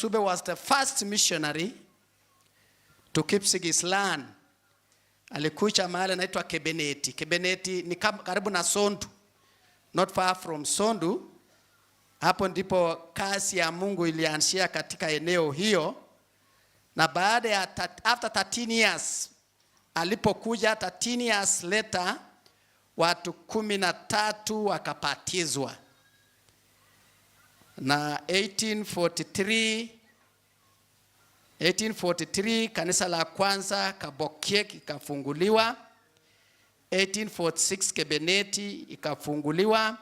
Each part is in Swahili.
Sube was the first missionary to Kipsigis land. Alikuja mahali anaitwa Kebeneti. Kebeneti ni karibu na Sondu, not far from Sondu. Hapo ndipo kazi ya Mungu ilianzia katika eneo hiyo, na baada ya after 13 years alipokuja, 13 years later, watu 13 wakabatizwa, na 1843 kanisa la kwanza Kabokiek ikafunguliwa, 1846 Kebeneti ikafunguliwa,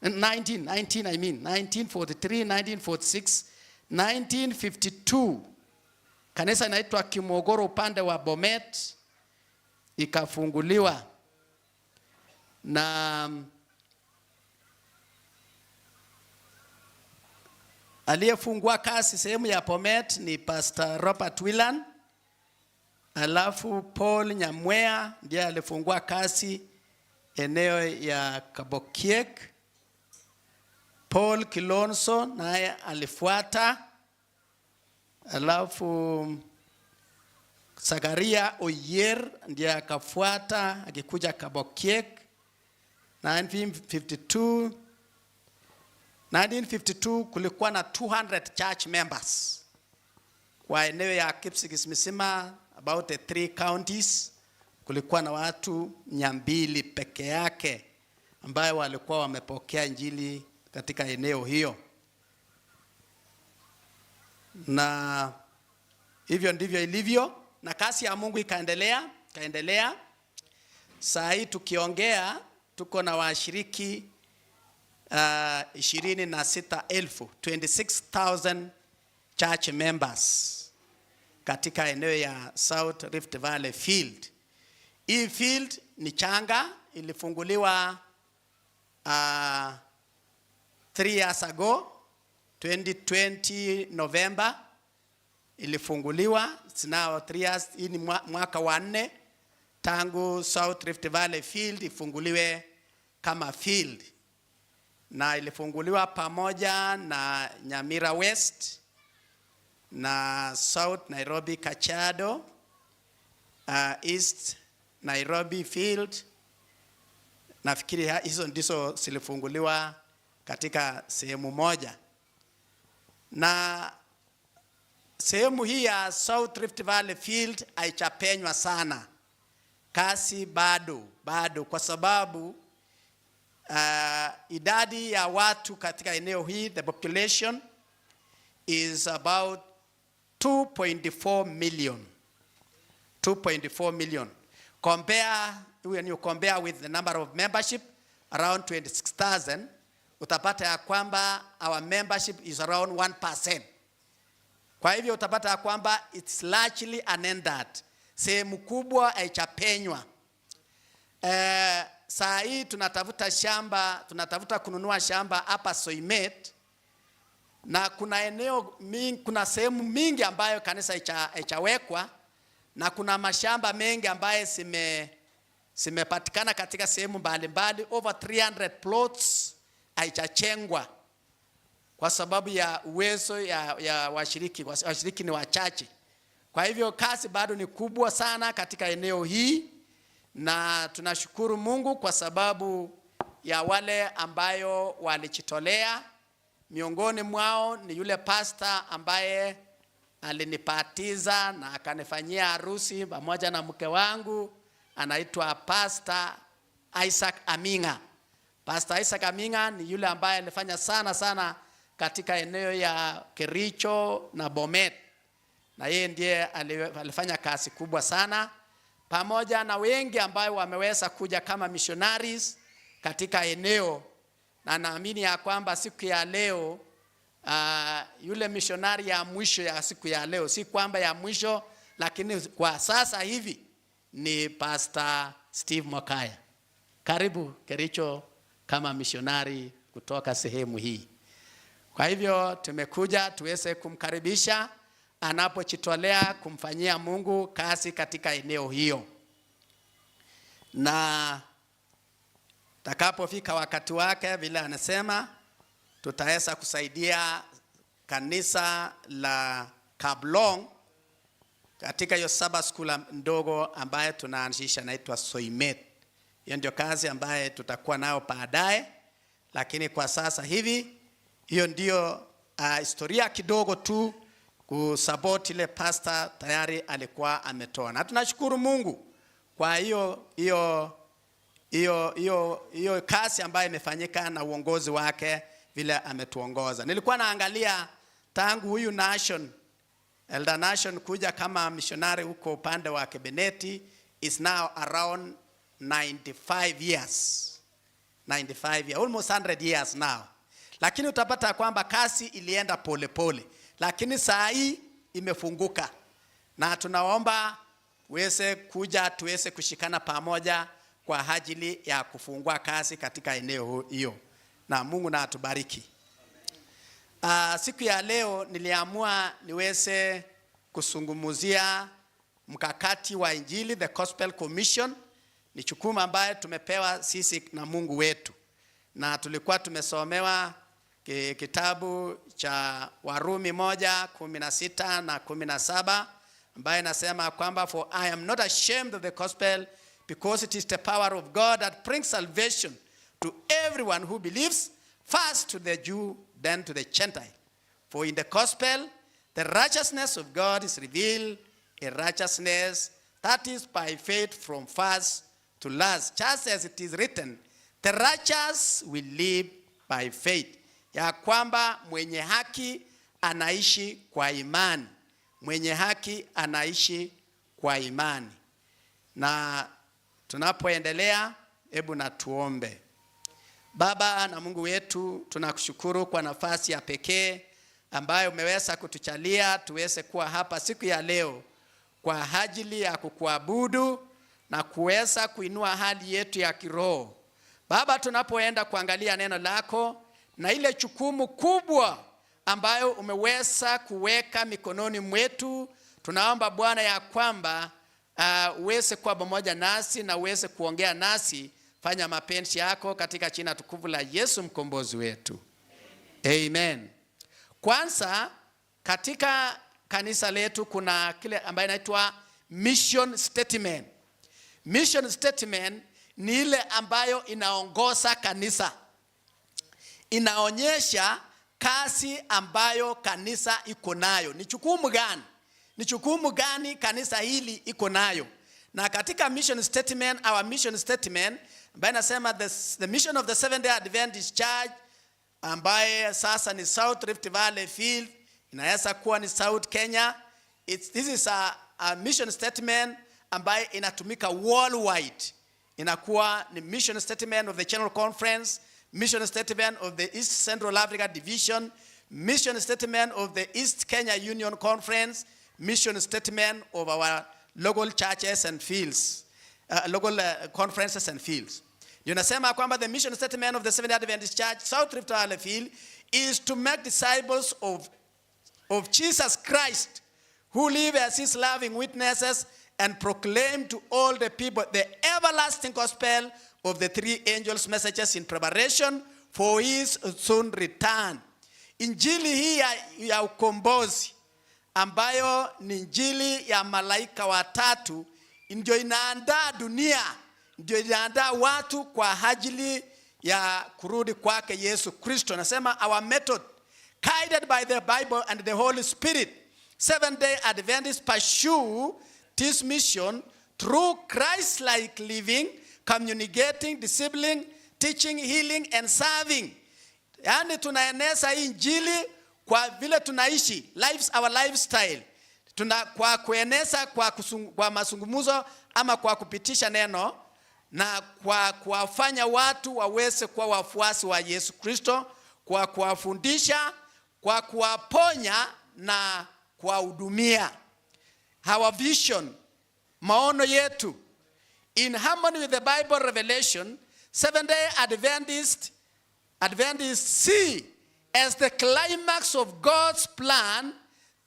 19, 19 I mean 1943, 1946, 1952 kanisa inaitwa Kimogoro upande wa Bomet ikafunguliwa, na aliyefungua kazi sehemu ya Bomet ni Pastor Robert Whelan, alafu Paul Nyamwea ndiye alifungua kazi eneo ya Kabokiek. Paul Kilonso naye alifuata, alafu Zakaria Oyer ndiye akafuata akikuja Kabokiek 1952. 1952 kulikuwa na 200 church members kwa eneo ya Kipsigis misima, about the three counties. Kulikuwa na watu 200 peke yake ambayo walikuwa wamepokea injili katika eneo hiyo, na hivyo ndivyo ilivyo, na kazi ya Mungu ikaendelea ikaendelea. Saa hii tukiongea tuko na washiriki 26,000, 26,000 church members katika eneo ya South Rift Valley Field. Hii field ni changa, ilifunguliwa 3 years ago, 2020 November ilifunguliwa. It's now 3 years. Hii ni mwaka wa nne tangu South Rift Valley Field ifunguliwe kama field, na ilifunguliwa pamoja na Nyamira West na South Nairobi Kajiado, East Nairobi Field. Nafikiri hizo ndizo zilifunguliwa katika sehemu moja, na sehemu hii ya South Rift Valley Field haijapenywa sana, kasi bado bado, kwa sababu idadi ya watu katika eneo hii, the population is about 2.4 million. 2.4 million. Compare, when you compare with the number of membership around 26,000, utapata ya kwamba our membership is around 1%. Kwa hivyo utapata ya kwamba it's largely unentered. Sehemu kubwa haijapenywa. Saa hii tunatafuta shamba, tunatafuta kununua shamba hapa Soimet, na kuna eneo mingi, kuna sehemu mingi ambayo kanisa haichawekwa na kuna mashamba mengi ambayo zimepatikana katika sehemu mbalimbali, over 300 plots haijachengwa kwa sababu ya uwezo ya washiriki. Washiriki ni wachache. Kwa hivyo kazi bado ni kubwa sana katika eneo hii, na tunashukuru Mungu kwa sababu ya wale ambayo walijitolea. Miongoni mwao ni yule pasta ambaye alinibatiza na akanifanyia harusi pamoja na mke wangu, anaitwa Pastor Isaac Aminga. Pastor Isaac Aminga ni yule ambaye alifanya sana sana katika eneo ya Kericho na Bomet, na yeye ndiye alifanya kazi kubwa sana, pamoja na wengi ambayo wameweza kuja kama missionaries katika eneo, na naamini ya kwamba siku ya leo yule missionary ya mwisho ya siku ya leo, si kwamba ya mwisho, lakini kwa sasa hivi ni Pastor Steve Mokaya. Karibu Kericho kama missionary kutoka sehemu hii. Kwa hivyo tumekuja tuweze kumkaribisha anapojitolea kumfanyia Mungu kazi katika eneo hiyo, na takapofika wakati wake, vile anasema, tutaweza kusaidia. kanisa la Kablong katika hiyo Sabbath school ndogo ambayo tunaanzisha naitwa Soimet. Hiyo ndio kazi ambaye tutakuwa nayo baadaye, lakini kwa sasa hivi hiyo ndio historia kidogo tu kusupport ile pastor tayari alikuwa ametoa, na tunashukuru Mungu kwa hiyo kazi ambayo imefanyika na uongozi wake vile ametuongoza. Nilikuwa naangalia tangu huyu Nation, Elder Nation, kuja kama missionary huko upande wa Kebeneti is now around 95 years. 95 years, almost 100 years now. Lakini utapata kwamba kasi ilienda polepole pole, lakini saa hii imefunguka na tunaomba uweze kuja tuweze kushikana pamoja kwa ajili ya kufungua kazi katika eneo hiyo, na Mungu na atubariki. Siku ya leo niliamua niweze kuzungumzia mkakati wa Injili, the Gospel Commission. Ni jukumu ambayo tumepewa sisi na Mungu wetu, na tulikuwa tumesomewa kitabu cha Warumi 1:16 na 17 ambayo inasema kwamba, "For I am not ashamed of the gospel, because it is the power of God that brings salvation to everyone who believes, first to the Jew, then to the Gentile. For in the gospel the righteousness of God is revealed, a righteousness that is by faith from first to last, just as it is written, 'The righteous will live by faith.'" Ya kwamba mwenye haki anaishi kwa imani, mwenye haki anaishi kwa imani. Na tunapoendelea, hebu na tuombe. Baba na Mungu wetu, tunakushukuru kwa nafasi ya pekee ambayo umeweza kutujalia tuweze kuwa hapa siku ya leo kwa ajili ya kukuabudu na kuweza kuinua hali yetu ya kiroho. Baba, tunapoenda kuangalia neno lako na ile jukumu kubwa ambayo umeweza kuweka mikononi mwetu, tunaomba Bwana ya kwamba uweze kuwa pamoja nasi na uweze kuongea nasi. Fanya mapenzi yako katika jina tukufu la Yesu mkombozi wetu. Amen. Kwanza, katika kanisa letu kuna kile ambayo inaitwa mission statement. Mission statement ni ile ambayo inaongoza kanisa, inaonyesha kazi ambayo kanisa iko nayo. Ni jukumu gani? Ni jukumu gani kanisa hili iko nayo? Na katika mission statement, our mission statement ambayo inasema the mission of the Seventh Day Adventist Church, ambaye sasa ni South Rift Valley Field, inaweza kuwa ni South Kenya. This is a mission statement ambaye inatumika worldwide. Inakuwa ni mission statement of the General Conference, mission statement of the East Central Africa Division, mission statement of the East Kenya Union Conference, mission statement of our local churches and fields, local conferences and fields. Ndio nasema kwamba the mission statement of the Seventh Adventist Church South Rift Valley Field is to make disciples of Jesus Christ who live as his loving witnesses and proclaim to all the people the everlasting gospel of the three angels' messages in preparation for his soon return. Injili hii ya ukombozi ambayo ni injili ya malaika watatu ndio inaandaa dunia, ndio inaandaa watu kwa ajili ya kurudi kwake Yesu Kristo. Nasema our method, guided by the Bible and the Holy Spirit, Seventh Day Adventists pursue this mission through Christ-like living, communicating, discipling, teaching, healing and serving. Yaani tunaeneza hii injili kwa vile tunaishi lives, our lifestyle. Tuna kwa kueneza kwa mazungumzo ama kwa kupitisha neno na kwa kuwafanya watu waweze kuwa wafuasi wa Yesu Kristo, kwa kuwafundisha, kwa kuwaponya na kuwahudumia. Our vision, maono yetu, in harmony with the Bible revelation, Seventh Day Adventists see as the climax of God's plan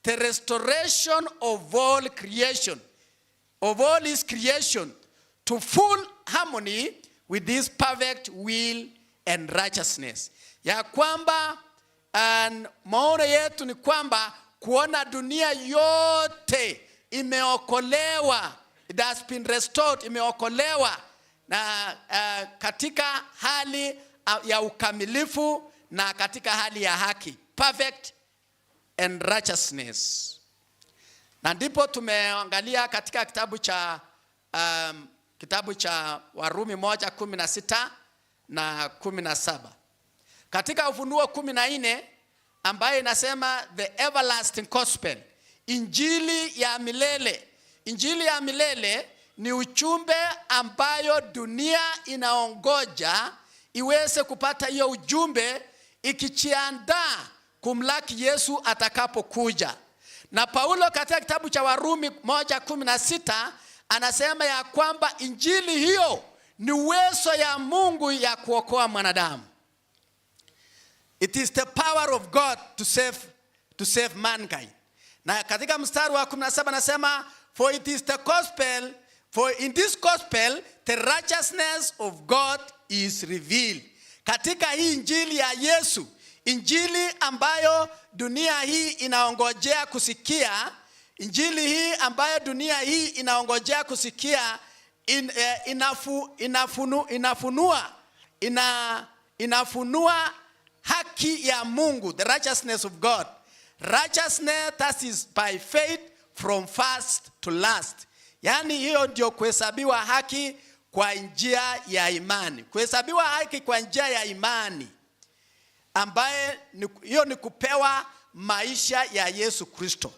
the restoration of all creation, of all his creation, to full harmony with his perfect will and righteousness. Ya kwamba And maono yetu ni kwamba kuona dunia yote imeokolewa, it has been restored, imeokolewa na katika hali ya ukamilifu na katika hali ya haki, perfect and righteousness. Na ndipo tumeangalia katika kitabu cha Warumi 1:16 na 17. Katika Ufunuo 14 ambayo inasema the everlasting gospel, injili ya milele. Injili ya milele ni ujumbe ambayo dunia inaongoja iweze kupata hiyo ujumbe ikijiandaa kumlaki Yesu atakapokuja. Na Paulo katika kitabu cha Warumi 1:16 anasema ya kwamba injili hiyo ni uwezo ya Mungu ya kuokoa mwanadamu. It is the power of God to save mankind. Na katika mstari wa 17 anasema, for it is the gospel, for in this gospel the righteousness of God is revealed. Katika hii injili ya Yesu, injili ambayo dunia hii inaongojea kusikia, injili hii ambayo dunia hii inaongojea kusikia inafunua haki ya Mungu, the righteousness of God. Righteousness that is by faith from first to last. Yaani hiyo ndio kuhesabiwa haki kwa njia ya imani. Kuhesabiwa haki kwa njia ya imani ambaye hiyo ni kupewa maisha ya Yesu Kristo.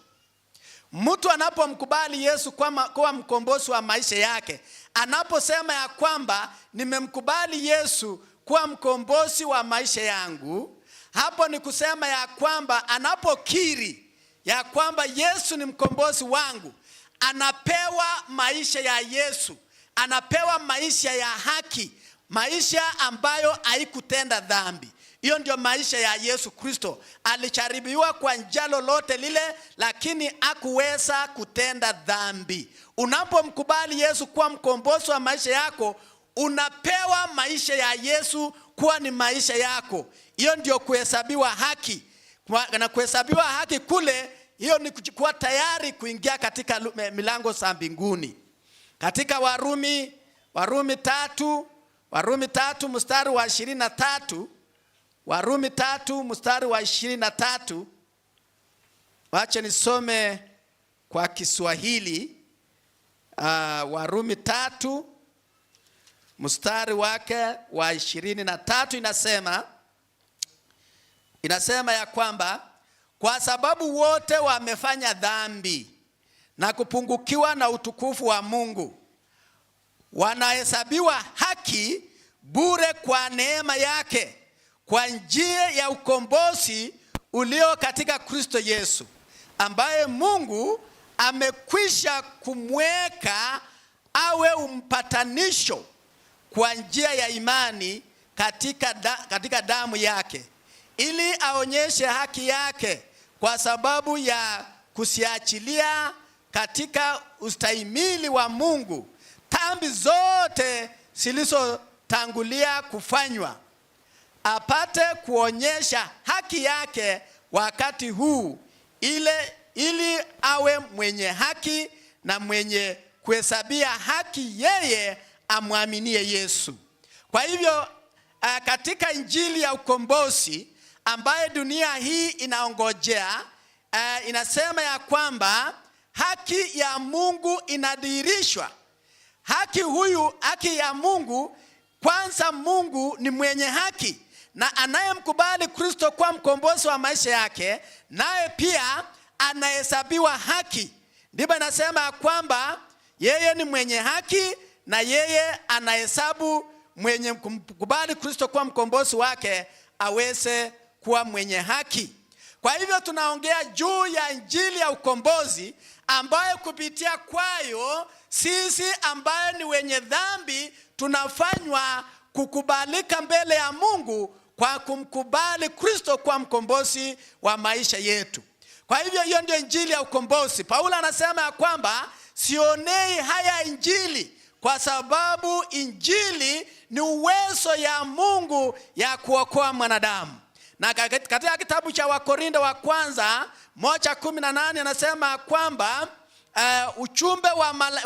Mtu anapomkubali Yesu kuwa mkombozi wa maisha yake, anaposema ya kwamba nimemkubali Yesu kuwa mkombozi wa maisha yangu, hapo ni kusema ya kwamba anapokiri ya kwamba Yesu ni mkombozi wangu, anapewa maisha ya Yesu, anapewa maisha ya haki, maisha ambayo haikutenda dhambi. Hiyo ndio maisha ya Yesu Kristo. Alijaribiwa kwa njia lolote lile, lakini hakuweza kutenda dhambi. Unapomkubali Yesu kuwa mkombozi wa maisha yako, unapewa maisha ya Yesu kuwa ni maisha yako. Hiyo ndio kuhesabiwa haki. Na kuhesabiwa haki kule, hiyo ni kuwa tayari kuingia katika milango za mbinguni. Katika Warumi 3 mstari wa 23, Warumi 3 mstari wa 23, wache nisome kwa Kiswahili. Warumi 3 mstari wake wa 23 inasema ya kwamba kwa sababu wote wamefanya dhambi na kupungukiwa na utukufu wa Mungu, wanahesabiwa haki bure kwa neema yake kwa njia ya ukombozi ulio katika Kristo Yesu, ambaye Mungu amekwisha kumweka awe umpatanisho kwa njia ya imani katika damu yake, ili aonyeshe haki yake kwa sababu ya kusiachilia katika ustahimili wa Mungu dhambi zote zilizotangulia kufanywa, apate kuonyesha haki yake wakati huu ile, ili awe mwenye haki na mwenye kuhesabia haki yeye amwaminie Yesu. Kwa hivyo katika injili ya ukombozi ambaye dunia hii inaongojea, inasema ya kwamba haki ya Mungu inadhihirishwa. Haki ya Mungu, kwanza Mungu ni mwenye haki na anayemkubali Kristo kuwa mkombozi wa maisha yake, naye pia anahesabiwa haki. Ndipo inasema ya kwamba yeye ni mwenye haki na yeye anahesabu mwenye kumkubali Kristo kuwa mkombozi wake aweze kuwa mwenye haki. Kwa hivyo tunaongea juu ya injili ya ukombozi ambayo kupitia kwayo sisi ambayo ni wenye dhambi tunafanywa kukubalika mbele ya Mungu kwa kumkubali Kristo kuwa mkombozi wa maisha yetu. Kwa hivyo hiyo ndio injili ya ukombozi. Paulo anasema ya kwamba sionei haya injili, kwa sababu injili ni uwezo ya Mungu ya kuokoa mwanadamu. Na Na katika kitabu cha Wakorintho wa kwanza 1:18 anasema kwamba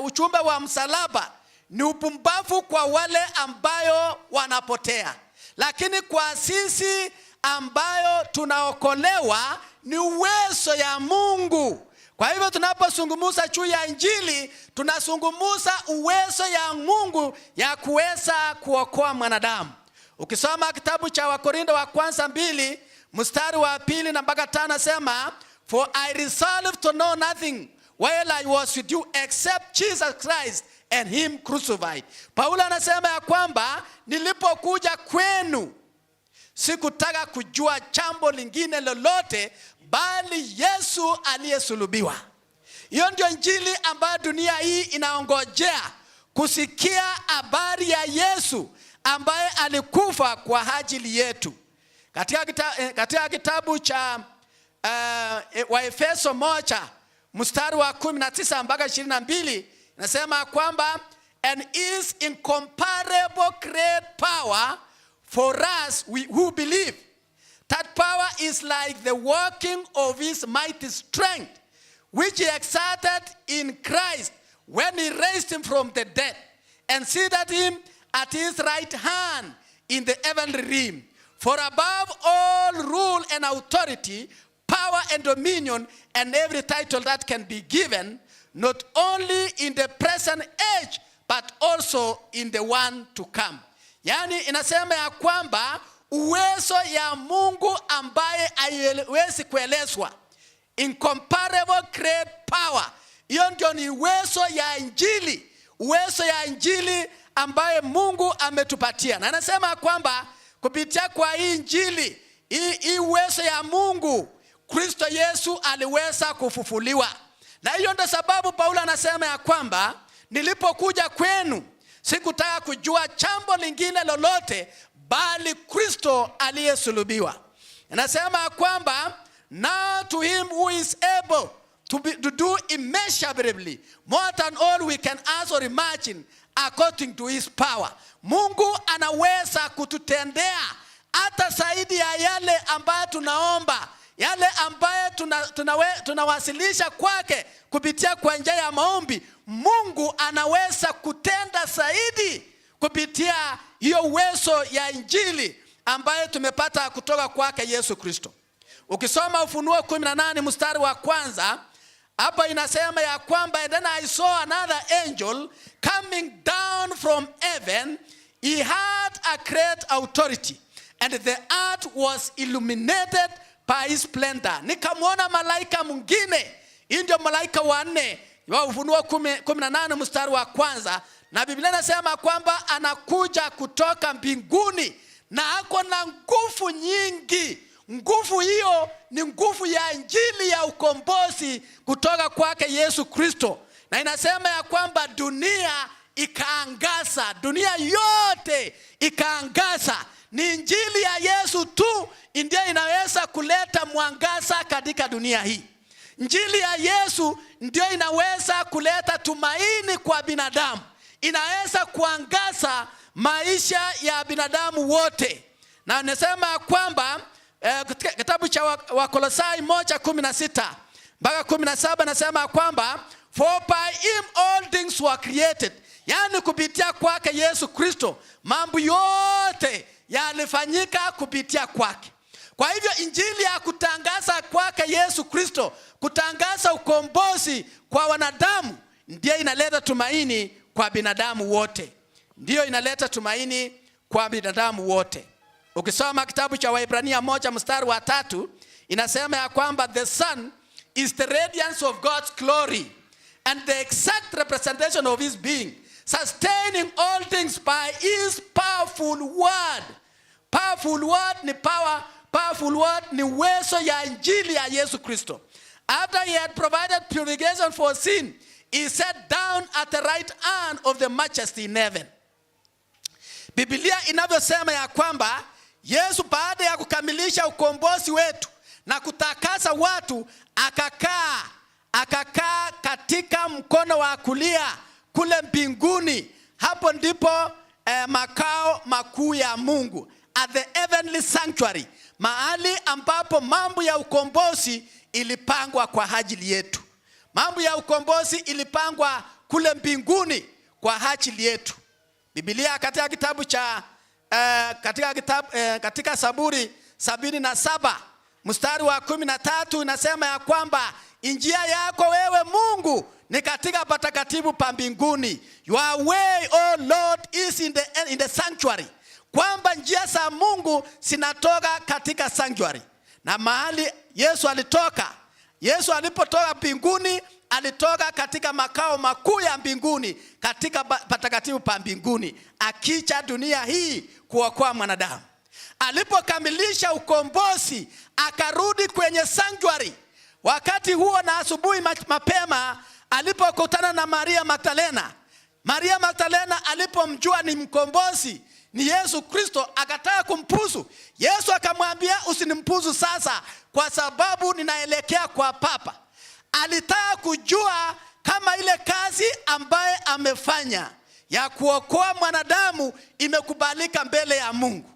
ujumbe wa msalaba ni upumbavu kwa wale ambayo wanapotea, lakini kwa sisi ambayo tunaokolewa ni uwezo ya Mungu. Kwa hivyo tunapozungumza juu ya Injili, tunazungumza uwezo ya Mungu ya kuweza kuokoa mwanadamu. Ukisoma kitabu cha Wakorintho wa kwanza 2 mstari wa 2 na mpaka 5, nasema, "For I resolved to know nothing while I was with you except Jesus Christ and him crucified." Paulo anasema ya kwamba nilipokuja kwenu sikutaka kujua jambo lingine lolote bali Yesu aliyesulubiwa. Hiyo ndio injili ambayo dunia hii inaongojea kusikia, habari ya Yesu ambaye alikufa kwa ajili yetu. Katika kitabu cha Waefeso 1 mstari wa 19 mpaka 22 inasema kwamba, "And his incomparable great power for us we who believe. That power is like the working of his mighty strength, which he exerted in Christ when he raised him from the dead and seated him at his right hand in the heavenly realm. For above all rule and authority, power and dominion, and every title that can be given, not only in the present age, but also in the one to come." Yaani inasema ya kwamba uwezo ya Mungu ambaye haiwezi kuelezwa, incomparable great power, hiyo ndio ni uwezo ya injili, uwezo ya injili ambaye Mungu ametupatia, na anasema kwamba kupitia kwa hii injili, hii uwezo ya Mungu, Kristo Yesu aliweza kufufuliwa. Na hiyo ndio sababu Paulo anasema ya kwamba nilipokuja kwenu sikutaka kujua jambo lingine lolote bali Kristo aliyesulubiwa. Anasema kwamba, "Now to him who is able to do immeasurably more than all we can ask or imagine, according to his power." Mungu anaweza kututendea hata zaidi ya yale ambayo tunaomba, yale ambayo tunawasilisha kwake kupitia kwa njia ya maombi. Mungu anaweza kutenda zaidi kupitia hiyo uwezo ya injili ambayo tumepata kutoka kwake Yesu Kristo. Ukisoma Ufunuo 18 mstari wa 1, hapa inasema ya kwamba, "And then I saw another angel coming down from heaven. He had a great authority, and the earth was illuminated by his splendor." Nikamwona malaika mwingine. Hii ndio malaika wa nne wa Ufunuo 18 mstari wa 1, na Biblia inasema kwamba anakuja kutoka mbinguni na ako na nguvu nyingi. Nguvu hiyo ni nguvu ya injili ya ukombozi kutoka kwake Yesu Kristo, na inasema ya kwamba dunia ikaangaza, dunia yote ikaangaza. Ni injili ya Yesu tu ndiyo inaweza kuleta mwangaza katika dunia hii. Injili ya Yesu ndio inaweza kuleta tumaini kwa binadamu, inaweza kuangaza maisha ya binadamu wote. Na nasema kwamba katika kitabu cha Wakolosai 1:16 mpaka 17, nasema kwamba, "For by him all things were created," yaani kupitia kwake Yesu Kristo mambo yote yalifanyika kupitia kwake. Kwa hivyo injili ya kutangaza kwake Yesu Kristo, kutangaza ukombozi kwa wanadamu, ndiyo inaleta tumaini kwa binadamu wote, ndiyo inaleta tumaini kwa binadamu wote. Ukisoma kitabu cha Waebrania 1 mstari wa 3, inasema ya kwamba, "The Son is the radiance of God's glory and the exact representation of his being, sustaining all things by his powerful word." Powerful word ni power, powerful word ni uwezo ya injili ya Yesu Kristo. "After he had provided purification for sin, he sat down at the right hand of the Majesty in heaven." Biblia inavyosema ya kwamba Yesu baada ya kukamilisha ukombozi wetu na kutakasa watu, akakaa katika mkono wa kulia kule mbinguni. Hapo ndipo makao makuu ya Mungu, at the heavenly sanctuary, mahali ambapo mambo ya ukombozi ilipangwa kwa ajili yetu. Mambo ya ukombozi ilipangwa kule mbinguni kwa ajili yetu. Biblia katika kitabu cha katika kitabu katika Zaburi 77 mstari wa 13 inasema ya kwamba njia yako wewe Mungu ni katika patakatifu pa mbinguni. Your way, O Lord, is in the sanctuary. Kwamba njia za Mungu zinatoka katika sanctuary. Na mahali Yesu alitoka, Yesu alipotoka mbinguni, alitoka katika makao makuu ya mbinguni, katika patakatifu pa mbinguni, akija dunia hii kuokoa mwanadamu. Alipokamilisha ukombozi, akarudi kwenye sanctuary. Wakati huo na asubuhi mapema alipokutana na Maria Magdalena. Maria Magdalena alipomjua ni mkombozi, ni Yesu Kristo, akataka kumbusu. Yesu akamwambia, "Usinimbusu sasa kwa sababu ninaelekea kwa Baba." Alitaka kujua kama ile kazi ambaye amefanya ya kuokoa mwanadamu imekubalika mbele ya Mungu.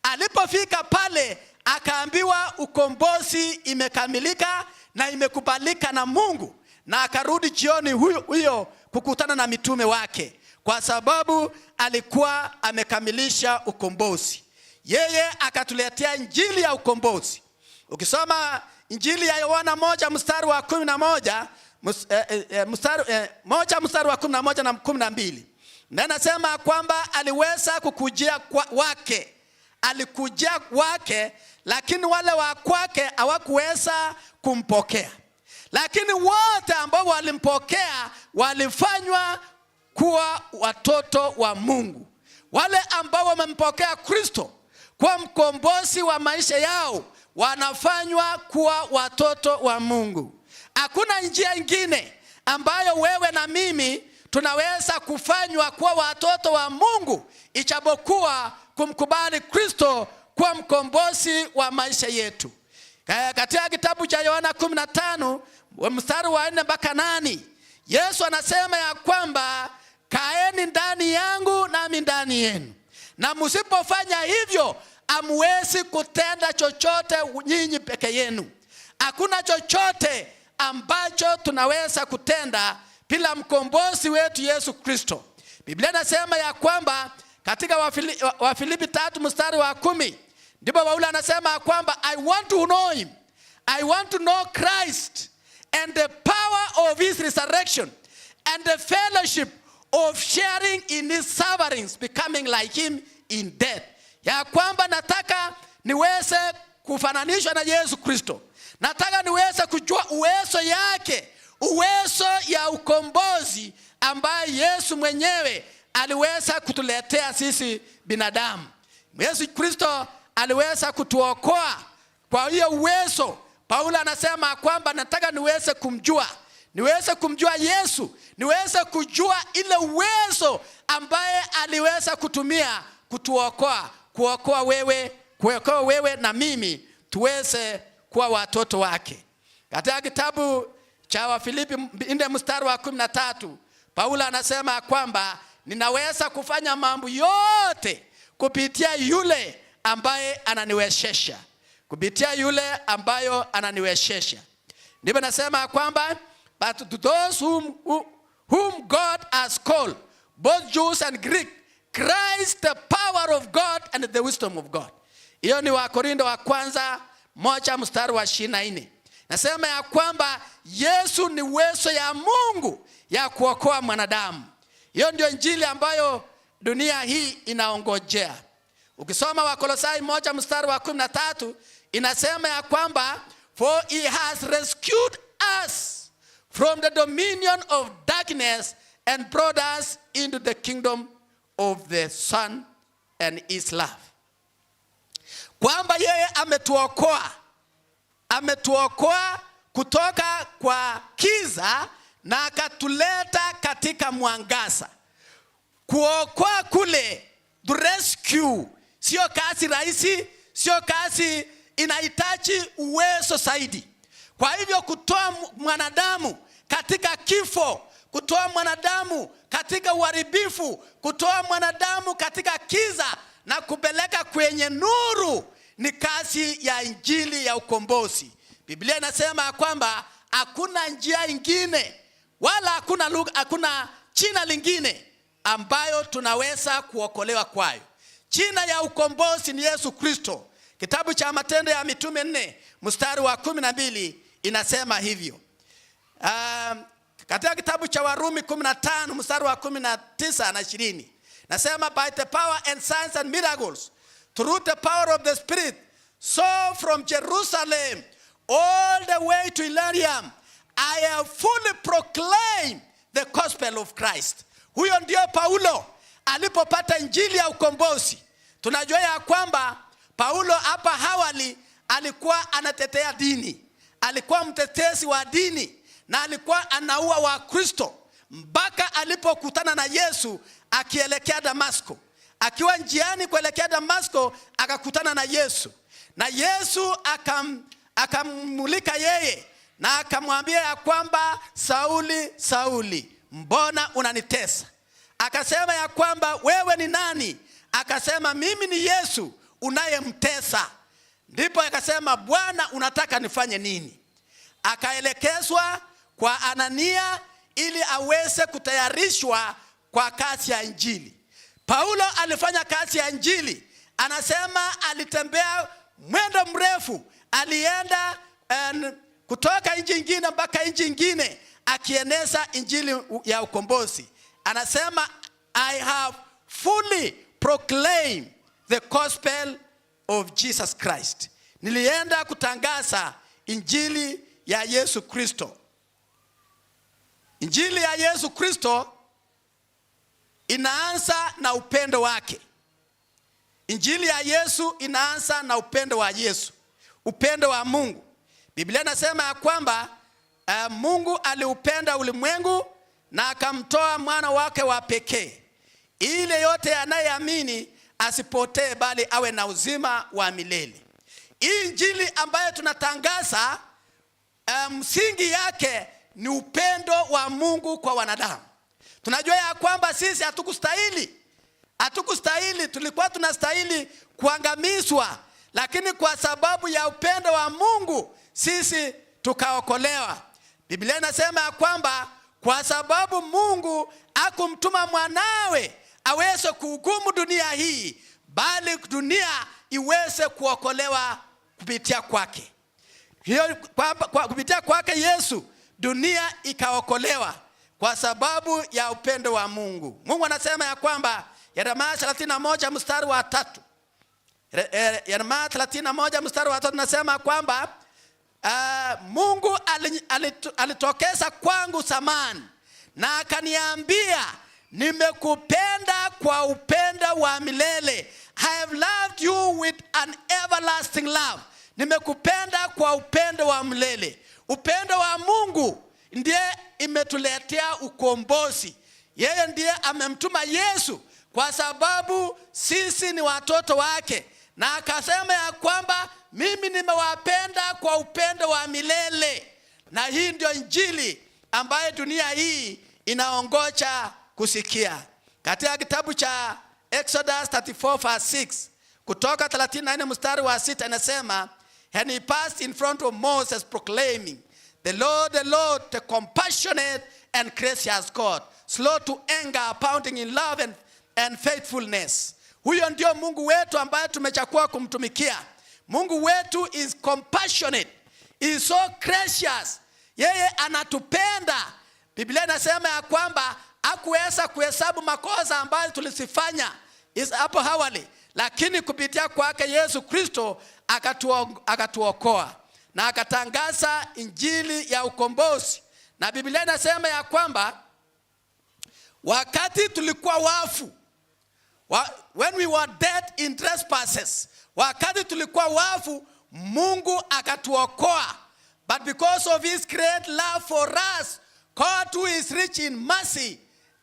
Alipofika pale, akaambiwa ukombozi imekamilika na imekubalika na Mungu, na akarudi jioni huyo huyo kukutana na mitume wake, kwa sababu alikuwa amekamilisha ukombozi. Yeye akatuletea injili ya ukombozi. Ukisoma Injili ya Yohana 1 mstari wa 11, mstari 1 mstari wa 11 na 12, na anasema kwamba aliweza kukujia kwa wake, alikujia wake, lakini wale wa kwake hawakuweza kumpokea. Lakini wote ambao walimpokea walifanywa kuwa watoto wa Mungu. Wale ambao wamempokea Kristo kuwa mkombozi wa maisha yao wanafanywa kuwa watoto wa Mungu. Hakuna njia ingine ambayo wewe na mimi tunaweza kufanywa kuwa watoto wa Mungu ijapokuwa kumkubali Kristo kuwa mkombozi wa maisha yetu. Katika kitabu cha Yohana 15 mstari wa 4 mpaka 8, Yesu anasema ya kwamba, "Kaeni ndani yangu nami ndani yenu, na msipofanya hivyo hamwezi kutenda chochote nyinyi peke yenu." Hakuna chochote ambacho tunaweza kutenda bila mkombozi wetu Yesu Kristo. Biblia inasema ya kwamba katika Wafilipi 3 mstari wa 10, ndipo Paulo anasema kwamba, "I want to know him. I want to know Christ and the power of his resurrection and the fellowship of sharing in his sufferings, becoming like him in death." Ya kwamba nataka niweze kufananishwa na Yesu Kristo. Nataka niweze kujua uwezo yake, uwezo ya ukombozi ambaye Yesu mwenyewe aliweza kutuletea sisi binadamu. Yesu Kristo aliweza kutuokoa kwa hiyo uwezo. Paulo anasema kwamba nataka niweze kumjua, niweze kumjua Yesu, niweze kujua ile uwezo ambaye aliweza kutumia kutuokoa, kuokoa wewe, kuokoa wewe na mimi tuweze kuwa watoto wake. Katika kitabu cha Wafilipi 4 mstari wa 13, Paulo anasema kwamba ninaweza kufanya mambo yote kupitia yule ambaye ananiwezesha, kupitia yule ambayo ananiwezesha. Ndipo nasema kwamba, "But to those whom God has called, both Jews and Greek, Christ the power of God and the wisdom of God." Hiyo ni Wakorintho wa kwanza 1 mstari wa 24. Nasema ya kwamba Yesu ni uwezo ya Mungu ya kuokoa mwanadamu. Hiyo ndio injili ambayo dunia hii inaongojea. Ukisoma Wakolosai 1 mstari wa 13, inasema ya kwamba, "For he has rescued us from the dominion of darkness and brought us into the kingdom of the Son and his love." Kwamba yeye ametuokoa, ametuokoa kutoka kwa kiza na akatuleta katika mwangaza. Kuokoa kule, to rescue, sio kazi rahisi, sio kazi, inahitaji uwezo zaidi. Kwa hivyo kutoa mwanadamu katika kifo, kutoa mwanadamu katika uharibifu, kutoa mwanadamu katika kiza na kupeleka kwenye nuru. Ni kazi ya injili ya ukombozi. Biblia inasema ya kwamba hakuna njia ingine wala hakuna lugha, hakuna jina lingine ambayo tunaweza kuokolewa kwayo. Jina ya ukombozi ni Yesu Kristo. Kitabu cha Matendo ya Mitume 4 mstari wa 12 inasema hivyo. Katika kitabu cha Warumi 15 mstari wa 19 na 20 nasema, "By the power and signs and miracles, through the power of the Spirit, so from Jerusalem all the way to Illyricum I have fully proclaimed the gospel of Christ." Huyo ndio Paulo alipopata injili ya ukombozi. Tunajua ya kwamba Paulo hapa awali alikuwa anatetea dini, alikuwa mtetezi wa dini na alikuwa anaua Wakristo mpaka alipokutana na Yesu akielekea Damasko. Akiwa njiani kuelekea Damasko akakutana na Yesu, na Yesu akammulika yeye na akamwambia ya kwamba, "Sauli, Sauli, mbona unanitesa?" Akasema ya kwamba, "Wewe ni nani?" Akasema, "Mimi ni Yesu unayemtesa." Ndipo akasema, "Bwana, unataka nifanye nini?" Akaelekezwa kwa Anania ili aweze kutayarishwa kwa kazi ya injili. Paulo alifanya kazi ya injili. Anasema alitembea mwendo mrefu, alienda kutoka nchi ingine mpaka nchi ingine akieneza injili ya ukombozi. Anasema, "I have fully proclaimed the gospel of Jesus Christ." Nilienda kutangaza injili ya Yesu Kristo. Injili ya Yesu Kristo inaanza na upendo wake. Injili ya Yesu inaanza na upendo wa Yesu, upendo wa Mungu. Biblia inasema ya kwamba Mungu aliupenda ulimwengu na akamtoa mwana wake wa pekee, ili yote anayeamini asipotee, bali awe na uzima wa milele. Hii injili ambayo tunatangaza, msingi yake ni upendo wa Mungu kwa wanadamu. Tunajua ya kwamba sisi hatukustahili, hatukustahili, tulikuwa tunastahili kuangamizwa, lakini kwa sababu ya upendo wa Mungu sisi tukaokolewa. Biblia inasema ya kwamba kwa sababu Mungu hakumtuma mwanawe aweze kuhukumu dunia hii, bali dunia iweze kuokolewa kupitia kwake. Hiyo kwa kupitia kwake Yesu dunia ikaokolewa kwa sababu ya upendo wa Mungu. Mungu anasema ya kwamba Yeremia 31 mstari wa 3. Yeremia 31 mstari wa 3 nasema kwamba Mungu alitokeza kwangu zamani na akaniambia, "Nimekupenda kwa upendo wa milele. I have loved you with an everlasting love." Nimekupenda kwa upendo wa milele. Upendo wa Mungu ndiye imetuletea ukombozi. Yeye ndiye amemtuma Yesu kwa sababu sisi ni watoto wake, na akasema ya kwamba mimi nimewapenda kwa upendo wa milele. Na hii ndio injili ambayo dunia hii inaongoja kusikia. Katika kitabu cha Exodus 34 verse 6, Kutoka 34 mstari wa 6 inasema, "And he passed in front of Moses proclaiming, 'The Lord, the Lord, the compassionate and gracious God, slow to anger, abounding in love and faithfulness.'" Huyo ndio Mungu wetu ambaye tumechagua kumtumikia. Mungu wetu is compassionate, is so gracious. Yeye anatupenda. Biblia inasema ya kwamba hakuweza kuhesabu makosa ambayo tulizifanya hapo awali, lakini kupitia kwake Yesu Kristo akatuokoa na akatangaza injili ya ukombozi. Na Biblia inasema ya kwamba wakati tulikuwa wafu, when we were dead in trespasses, wakati tulikuwa wafu, Mungu akatuokoa. "But because of his great love for us, God who is rich in mercy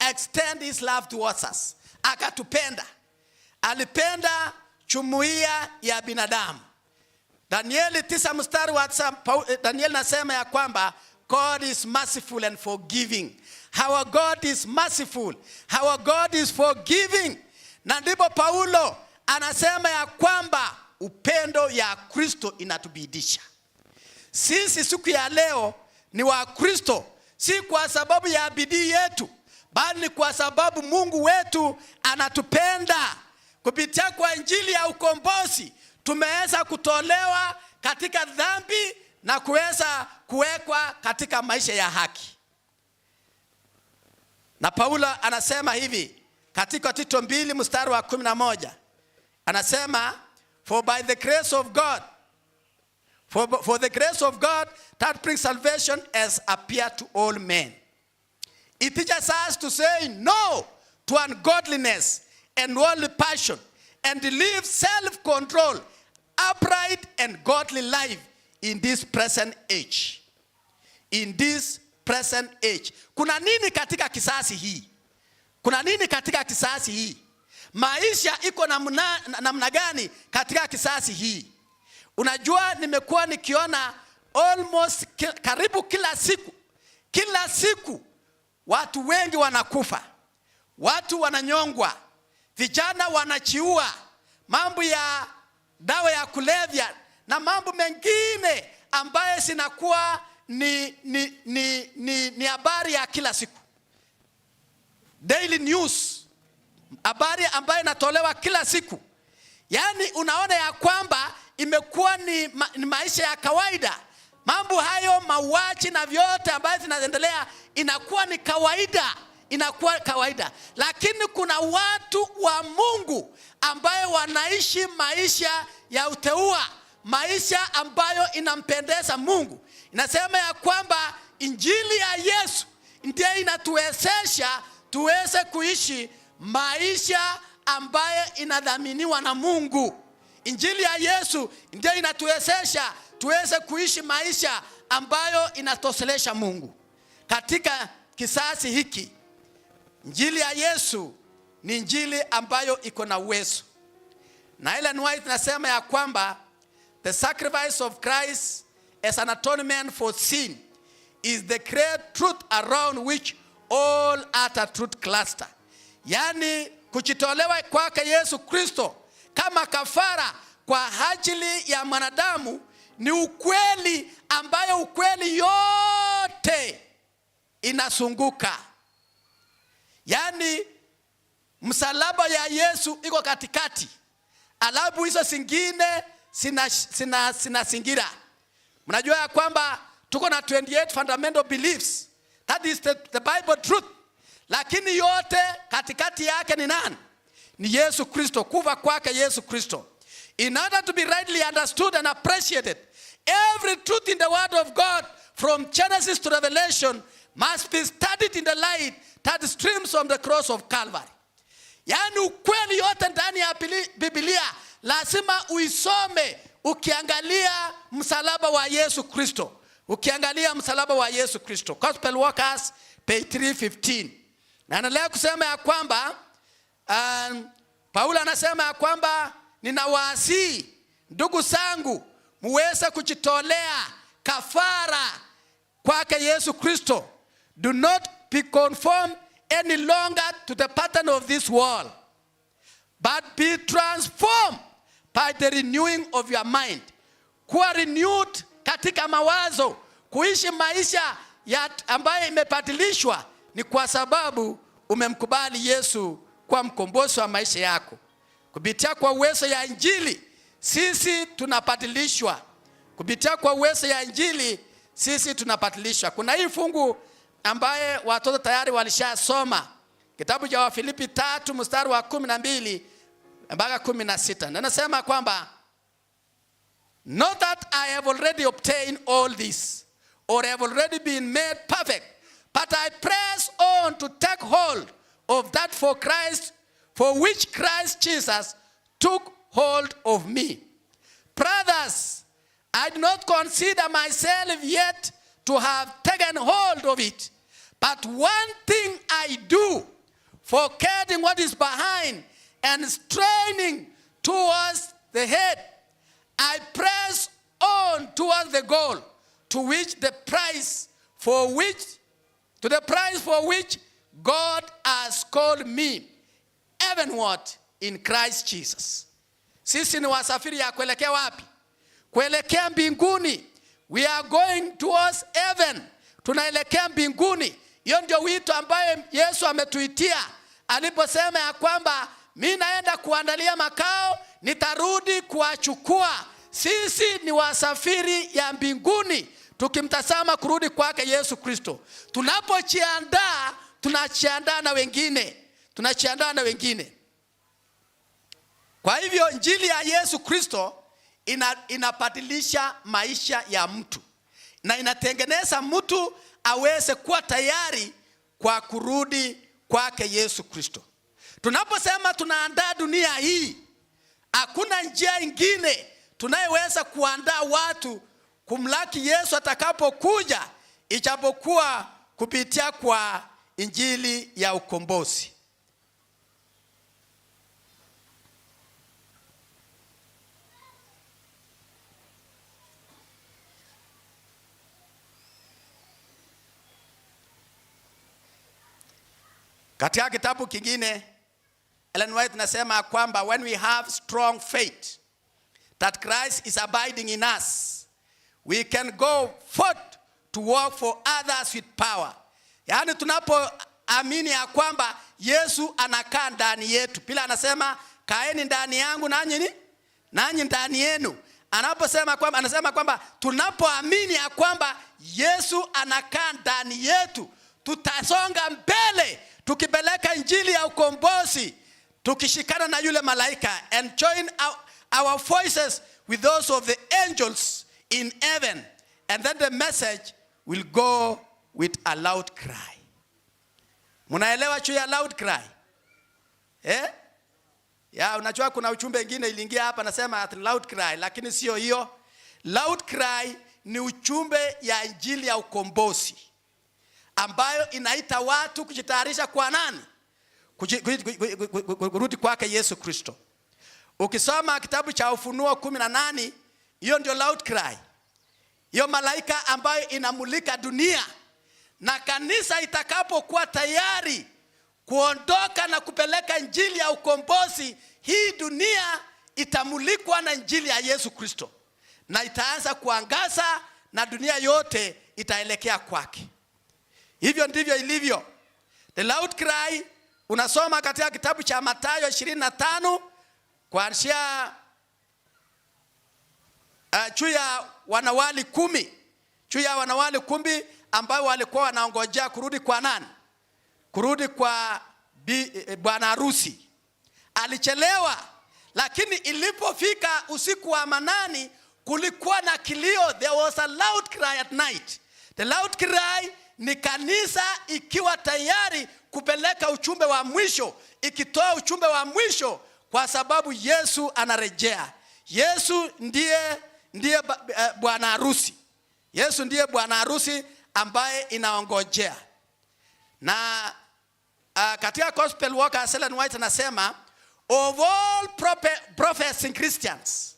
extend his love towards us." Akatupenda. Alipenda jumuiya ya binadamu. Danieli 9 mstari wa 9, Danieli nasema ya kwamba God is merciful and forgiving. Our God is merciful. Our God is forgiving. Na ndipo Paulo anasema ya kwamba Upendo ya Kristo inatubidisha. Sisi siku ya leo ni wa Kristo, si kwa sababu ya bidii yetu, bali ni kwa sababu Mungu wetu anatupenda. Kupitia kwa injili ya ukombozi tumeweza kutolewa katika dhambi na kuweza kuwekwa katika maisha ya haki. Na Paulo anasema hivi katika Tito 2 mstari wa 11, anasema, "For by the grace of God, for the grace of God that brings salvation has appeared to all men. It teaches us to say no to ungodliness and worldly passion and to live self-control, upright and godly life in this present age." In this present age. Kuna nini katika kizazi hii? Kuna nini katika kizazi hii? Maisha iko namna gani katika kizazi hii? Unajua, nimekuwa nikiona almost karibu kila siku, kila siku watu wengi wanakufa, watu wananyongwa, vijana wanajiua, mambo ya dawa ya kulevya na mambo mengine ambayo zinakuwa ni habari ya kila siku, daily news, habari ambayo inatolewa kila siku. Yaani unaona ya kwamba imekuwa ni maisha ya kawaida. Mambo hayo, mauaji na vyote ambayo zinaendelea, inakuwa ni kawaida, inakuwa kawaida. Lakini kuna watu wa Mungu ambayo wanaishi maisha ya utauwa, maisha ambayo inampendeza Mungu. Inasema ya kwamba injili ya Yesu ndiye inatuwezesha tuweze kuishi maisha ambayo inadhaminiwa na Mungu. Injili ya Yesu ndiyo inatuwezesha tuweze kuishi maisha ambayo inatoshelesha Mungu. Katika kizazi hiki, injili ya Yesu ni injili ambayo iko na uwezo. Na Ellen White nasema ya kwamba the sacrifice of Christ as an atonement for sin is the great truth around which all other truth cluster. Yaani kujitolewa kwake Yesu Kristo kama kafara kwa ajili ya mwanadamu ni ukweli ambayo ukweli yote inazunguka. Yaani msalaba ya Yesu iko katikati, alafu hizo zingine zinazingira. Mnajua ya kwamba tuko na 28 fundamental beliefs. That is the Bible truth. Lakini yote katikati yake ni nani? Ni Yesu Kristo, kufa kwake Yesu Kristo. In order to be rightly understood and appreciated, every truth in the Word of God from Genesis to Revelation must be studied in the light that streams from the cross of Calvary. Yaani ukweli yote ndani ya Biblia lazima uisome ukiangalia msalaba wa Yesu Kristo. Ukiangalia msalaba wa Yesu Kristo. Gospel Workers, page 315. Na anaendelea kusema ya kwamba Paulo anasema ya kwamba, "Ninawasihi ndugu zangu muweze kujitolea kafara kwake Yesu Kristo. Do not be conformed any longer to the pattern of this world, but be transformed by the renewing of your mind." Kuwa renewed katika mawazo, kuishi maisha ya ambayo imebadilishwa ni kwa sababu umemkubali Yesu kuwa mkombozi wa maisha yako. Kupitia kwa uwezo ya Injili sisi tunabadilishwa. Kupitia kwa uwezo ya Injili sisi tunabadilishwa. Kuna hii fungu ambaye watoto tayari walishasoma, kitabu cha Wafilipi 3 mstari wa 12 mpaka 16. Na nasema kwamba, "Not that I have already obtained all this or have already been made perfect, but I press on to take hold of that for which Christ Jesus took hold of me. Brothers, I do not consider myself yet to have taken hold of it. But one thing I do, forgetting what is behind and straining towards the head, I press on towards the goal to the prize for which God has called me heavenward in Christ Jesus." Sisi ni wasafiri ya kuelekea wapi? Kuelekea mbinguni. We are going towards heaven. Tunaelekea mbinguni. Hiyo ndio wito ambaye Yesu ametuitia aliposema ya kwamba mi naenda kuandalia makao, nitarudi kuwachukua. Sisi ni wasafiri ya mbinguni, tukimtazama kurudi kwake Yesu Kristo. Tunapojiandaa, tunajiandaa na wengine, tunajiandaa na wengine. Kwa hivyo injili ya Yesu Kristo inabadilisha maisha ya mtu na inatengeneza mtu aweze kuwa tayari kwa kurudi kwake Yesu Kristo. Tunaposema tunaandaa dunia hii, hakuna njia ingine tunayeweza kuandaa watu kumlaki Yesu atakapokuja ijapokuwa kupitia kwa injili ya ukombozi. Katika kitabu kingine Ellen White nasema kwamba when we have strong faith that Christ is abiding in us, we can go forth to work for others with power. Yaani tunapoamini ya kwamba Yesu anakaa ndani yetu. Pila anasema kaeni ndani yangu nanyi ni nanyi ndani yenu. Anaposema kwamba, anasema kwamba tunapoamini ya kwamba Yesu anakaa ndani yetu, tutasonga mbele tukipeleka injili ya ukombozi, tukishikana na yule malaika, and join our voices with those of the angels in heaven, and then the message will go with a loud cry. Munaelewa juu ya loud cry? Eh? Ya, unajua kuna ujumbe mwingine iliingia hapa nasema at loud cry, lakini sio hiyo. Loud cry ni ujumbe ya injili ya ukombozi ambayo inaita watu kujitayarisha kwa nani? Kurudi kwake Yesu Kristo. Ukisoma kitabu cha Ufunuo 18, hiyo ndio loud cry. Hiyo malaika ambayo inamulika dunia, na kanisa itakapokuwa tayari kuondoka na kupeleka injili ya ukombozi, hii dunia itamulikwa na injili ya Yesu Kristo na itaanza kuangaza na dunia yote itaelekea kwake. Hivyo ndivyo ilivyo. The loud cry unasoma katika kitabu cha Mathayo 25 kuanzia juu ya wanawali 10, juu ya wanawali 10 ambao walikuwa wanaongojea kurudi kwa nani? Kurudi kwa bwana harusi. Alichelewa, lakini ilipofika usiku wa manani kulikuwa na kilio. There was a loud cry at night. The loud cry ni kanisa ikiwa tayari kupeleka ujumbe wa mwisho, ikitoa ujumbe wa mwisho kwa sababu Yesu anarejea. Yesu ndiye bwana harusi. Yesu ndiye bwana harusi ambaye inaongojea. Na katika Gospel Worker Ellen White anasema of all professing Christians,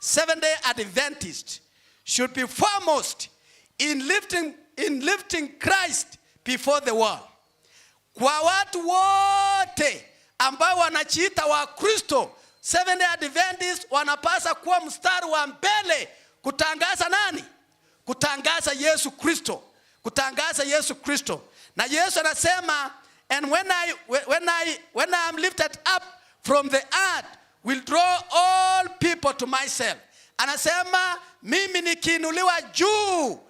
Seventh-day Adventists should be foremost in lifting Christ before the world. Kwa watu wote ambao wanajiita wa Kristo, Seventh-day Adventists wanapasa kuwa mstari wa mbele kutangaza nani? Kutangaza Yesu Kristo. Kutangaza Yesu Kristo. Na Yesu anasema, and when I am lifted up from the earth, will draw all people to myself. Anasema mimi nikiinuliwa juu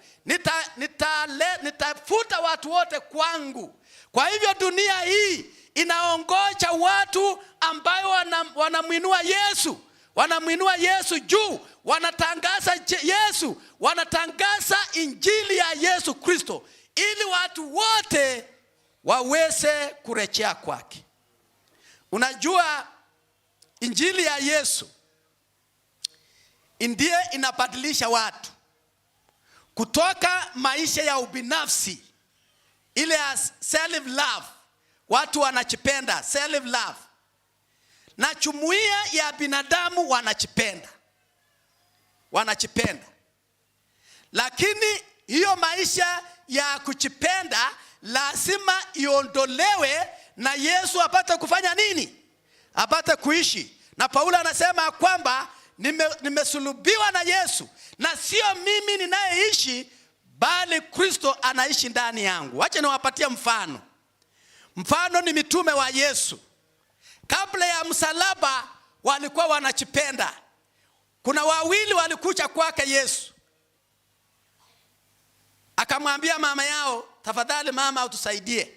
nitafuta watu wote kwangu. Kwa hivyo dunia hii inaongoja watu ambao wanamuinua Yesu, wanamuinua Yesu juu, wanatangaza Yesu, wanatangaza injili ya Yesu Kristo ili watu wote waweze kurejea kwake. Unajua injili ya Yesu ndiye inabadilisha watu kutoka maisha ya ubinafsi, ile ya self love, watu wanajipenda, self love, na jumuiya ya binadamu wanajipenda, wanajipenda. Lakini hiyo maisha ya kujipenda lazima iondolewe na Yesu apate kufanya nini? Apate kuishi. Na Paulo anasema kwamba nimesulubiwa na Yesu, na sio mimi ninayeishi, bali Kristo anaishi ndani yangu. Wacha niwapatie mfano. Mfano ni mitume wa Yesu. Kabla ya msalaba walikuwa wanajipenda. Kuna wawili walikuja kwake Yesu, akamwambia mama yao, "Tafadhali mama, utusaidie,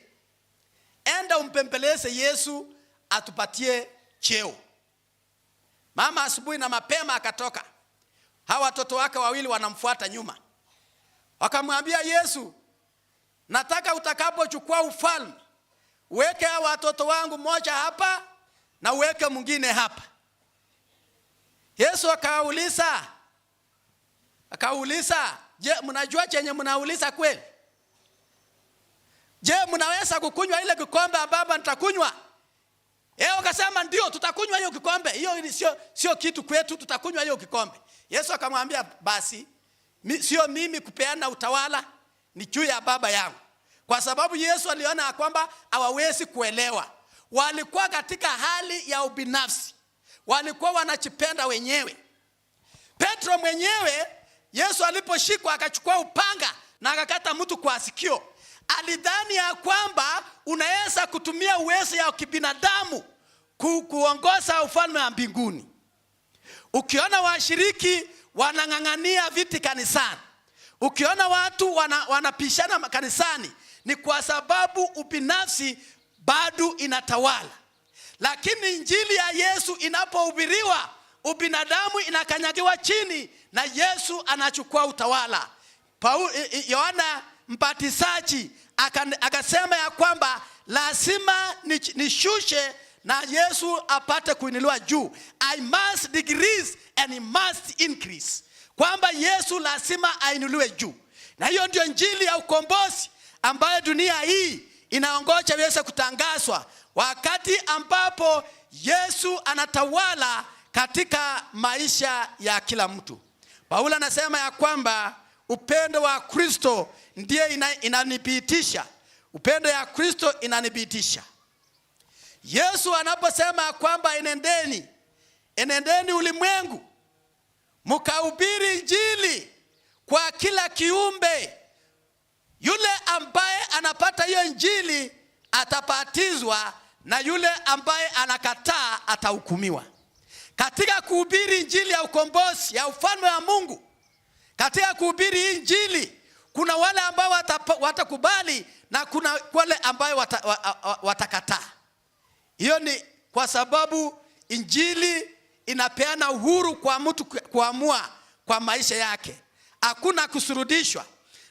enda umpembeleze Yesu atupatie cheo." Mama asubuhi na mapema akatoka, hawa watoto wake wawili wanamfuata nyuma, wakamwambia Yesu, "Nataka utakapochukua ufalme uweke hawa watoto wangu, mmoja hapa na uweke mwingine hapa." Yesu akauliza, "Je, mnajua chenye mnauliza kweli? Je, mnaweza kukunywa ile kikombe ambapo nitakunywa?" Wakasema, "Ndio, tutakunywa hiyo kikombe. Hiyo sio kitu kwetu, tutakunywa hiyo kikombe." Yesu akamwambia, "Basi sio mimi kupeana utawala, ni juu ya Baba yangu." Kwa sababu Yesu aliona ya kwamba hawawezi kuelewa. Walikuwa katika hali ya ubinafsi. Walikuwa wanajipenda wenyewe. Petro mwenyewe, Yesu aliposhikwa akachukua upanga na akakata mtu kwa sikio. Alidhani ya kwamba unaweza kutumia uwezo ya kibinadamu kuongoza ufalme wa mbinguni. Ukiona washiriki wanang'ang'ania viti kanisani, ukiona watu wanapishana kanisani, ni kwa sababu ubinafsi bado inatawala. Lakini injili ya Yesu inapohubiriwa, ubinadamu inakanyagiwa chini na Yesu anachukua utawala. Yohana Mbatizaji akasema ya kwamba lazima nishushe na Yesu apate kuinuliwa juu. I must decrease and he must increase. Kwamba Yesu lazima ainuliwe juu. Na hiyo ndio injili ya ukombozi ambayo dunia hii inaongoja iweze kutangazwa, wakati ambapo Yesu anatawala katika maisha ya kila mtu. Paulo anasema ya kwamba upendo wa Kristo ndiye inanibidiisha. Upendo ya Kristo inanibidiisha. Yesu anaposema kwamba enendeni, enendeni ulimwengu mkahubiri injili kwa kila kiumbe, yule ambaye anapata hiyo injili atabatizwa na yule ambaye anakataa atahukumiwa. Katika kuhubiri injili ya ukombozi ya ufalme wa Mungu, katika kuhubiri injili kuna wale ambao watakubali na kuna wale ambao watakataa. Hiyo ni kwa sababu injili inapeana uhuru kwa mtu kuamua kwa maisha yake. Hakuna kushurutishwa.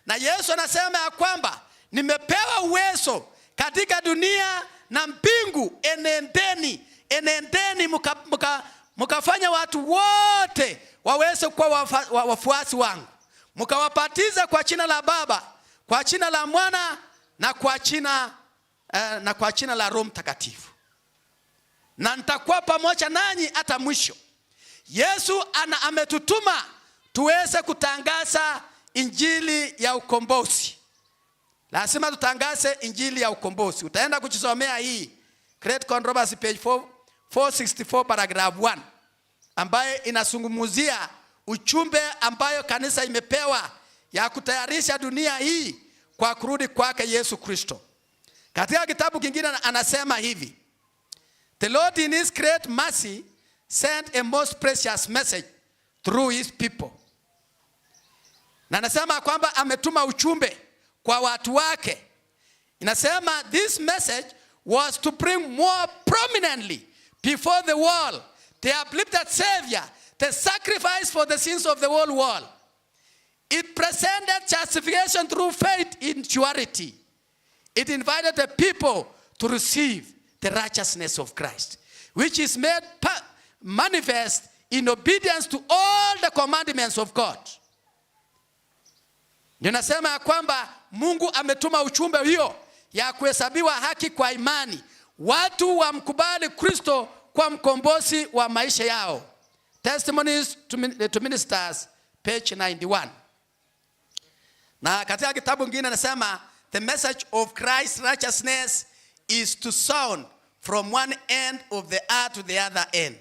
Na Yesu anasema ya kwamba nimepewa uwezo katika dunia na mbingu, enendeni, enendeni mukafanya watu wote waweze kuwa wafuasi wangu, mukawabatiza kwa jina la Baba, kwa jina la Mwana na kwa jina la Roho Mtakatifu, na nitakuwa pamoja nanyi hata mwisho. Yesu ametutuma tuweze kutangaza injili ya ukombozi. Lazima tutangaze injili ya ukombozi. Utaenda kujisomea hii Great Controversy page 464 paragraph 1, ambaye inazungumzia ujumbe ambayo kanisa imepewa ya kutayarisha dunia hii kwa kurudi kwake Yesu Kristo. Katika kitabu kingine anasema hivi: "The Lord in his great mercy sent a most precious message through his people." Na anasema kwamba ametuma ujumbe kwa watu wake. Inasema this message was to bring more prominently before the world the uplifted Savior, the sacrifice for the sins of the whole world. It presented justification through faith in surety. It invited the people to receive the righteousness of Christ, which is made manifest in obedience to all the commandments of God. Ninasema ya kwamba Mungu ametuma ujumbe hiyo ya kuhesabiwa haki kwa imani, watu wamkubali Kristo kwa mkombozi wa maisha yao. Testimonies to Ministers page 91. Na katika kitabu kingine anasema the message of Christ's righteousness is to sound from one end of the earth to the other end.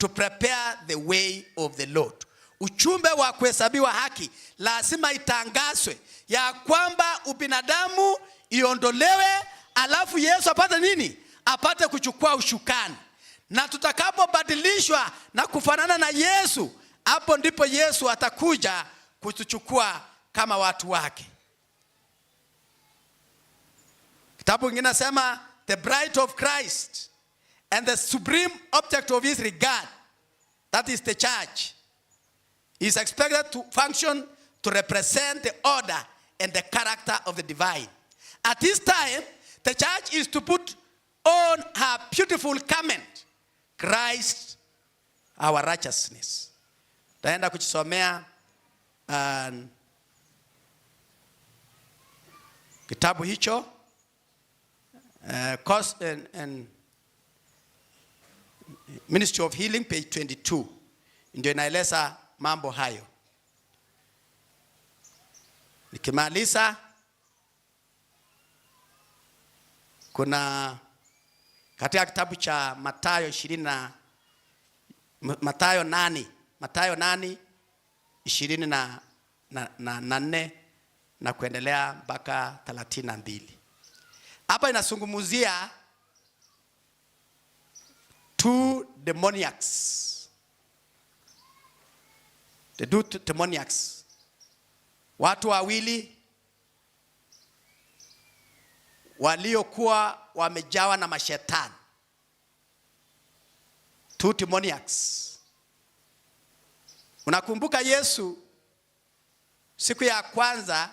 to prepare the way of the Lord. Ujumbe wa kuhesabiwa haki lazima itangazwe ya kwamba ubinadamu iondolewe, alafu Yesu apate nini? Apate kuchukua ushukani. Na tutakapobadilishwa na kufanana na Yesu, hapo ndipo Yesu atakuja kutuchukua kama watu wake. Kitabu kingine nasema, the bride of Christ and the supreme object of his regard, that is the church, is expected to function to represent the order and the character of the divine. At this time, the church is to put on her beautiful garment, Christ our righteousness. Taenda kujisomea kitabu hicho, Cost and Ministry of Healing, page 22, ndio inaeleza mambo hayo. Nikimaliza, kuna katika kitabu cha Mathayo ishirini na Mathayo 8, Mathayo 8, 24 na kuendelea mpaka 32. Hapa inazungumzia two demoniacs. The two demoniacs. Watu wawili waliokuwa wamejawa na mashetani. Two demoniacs. Unakumbuka Yesu siku ya kwanza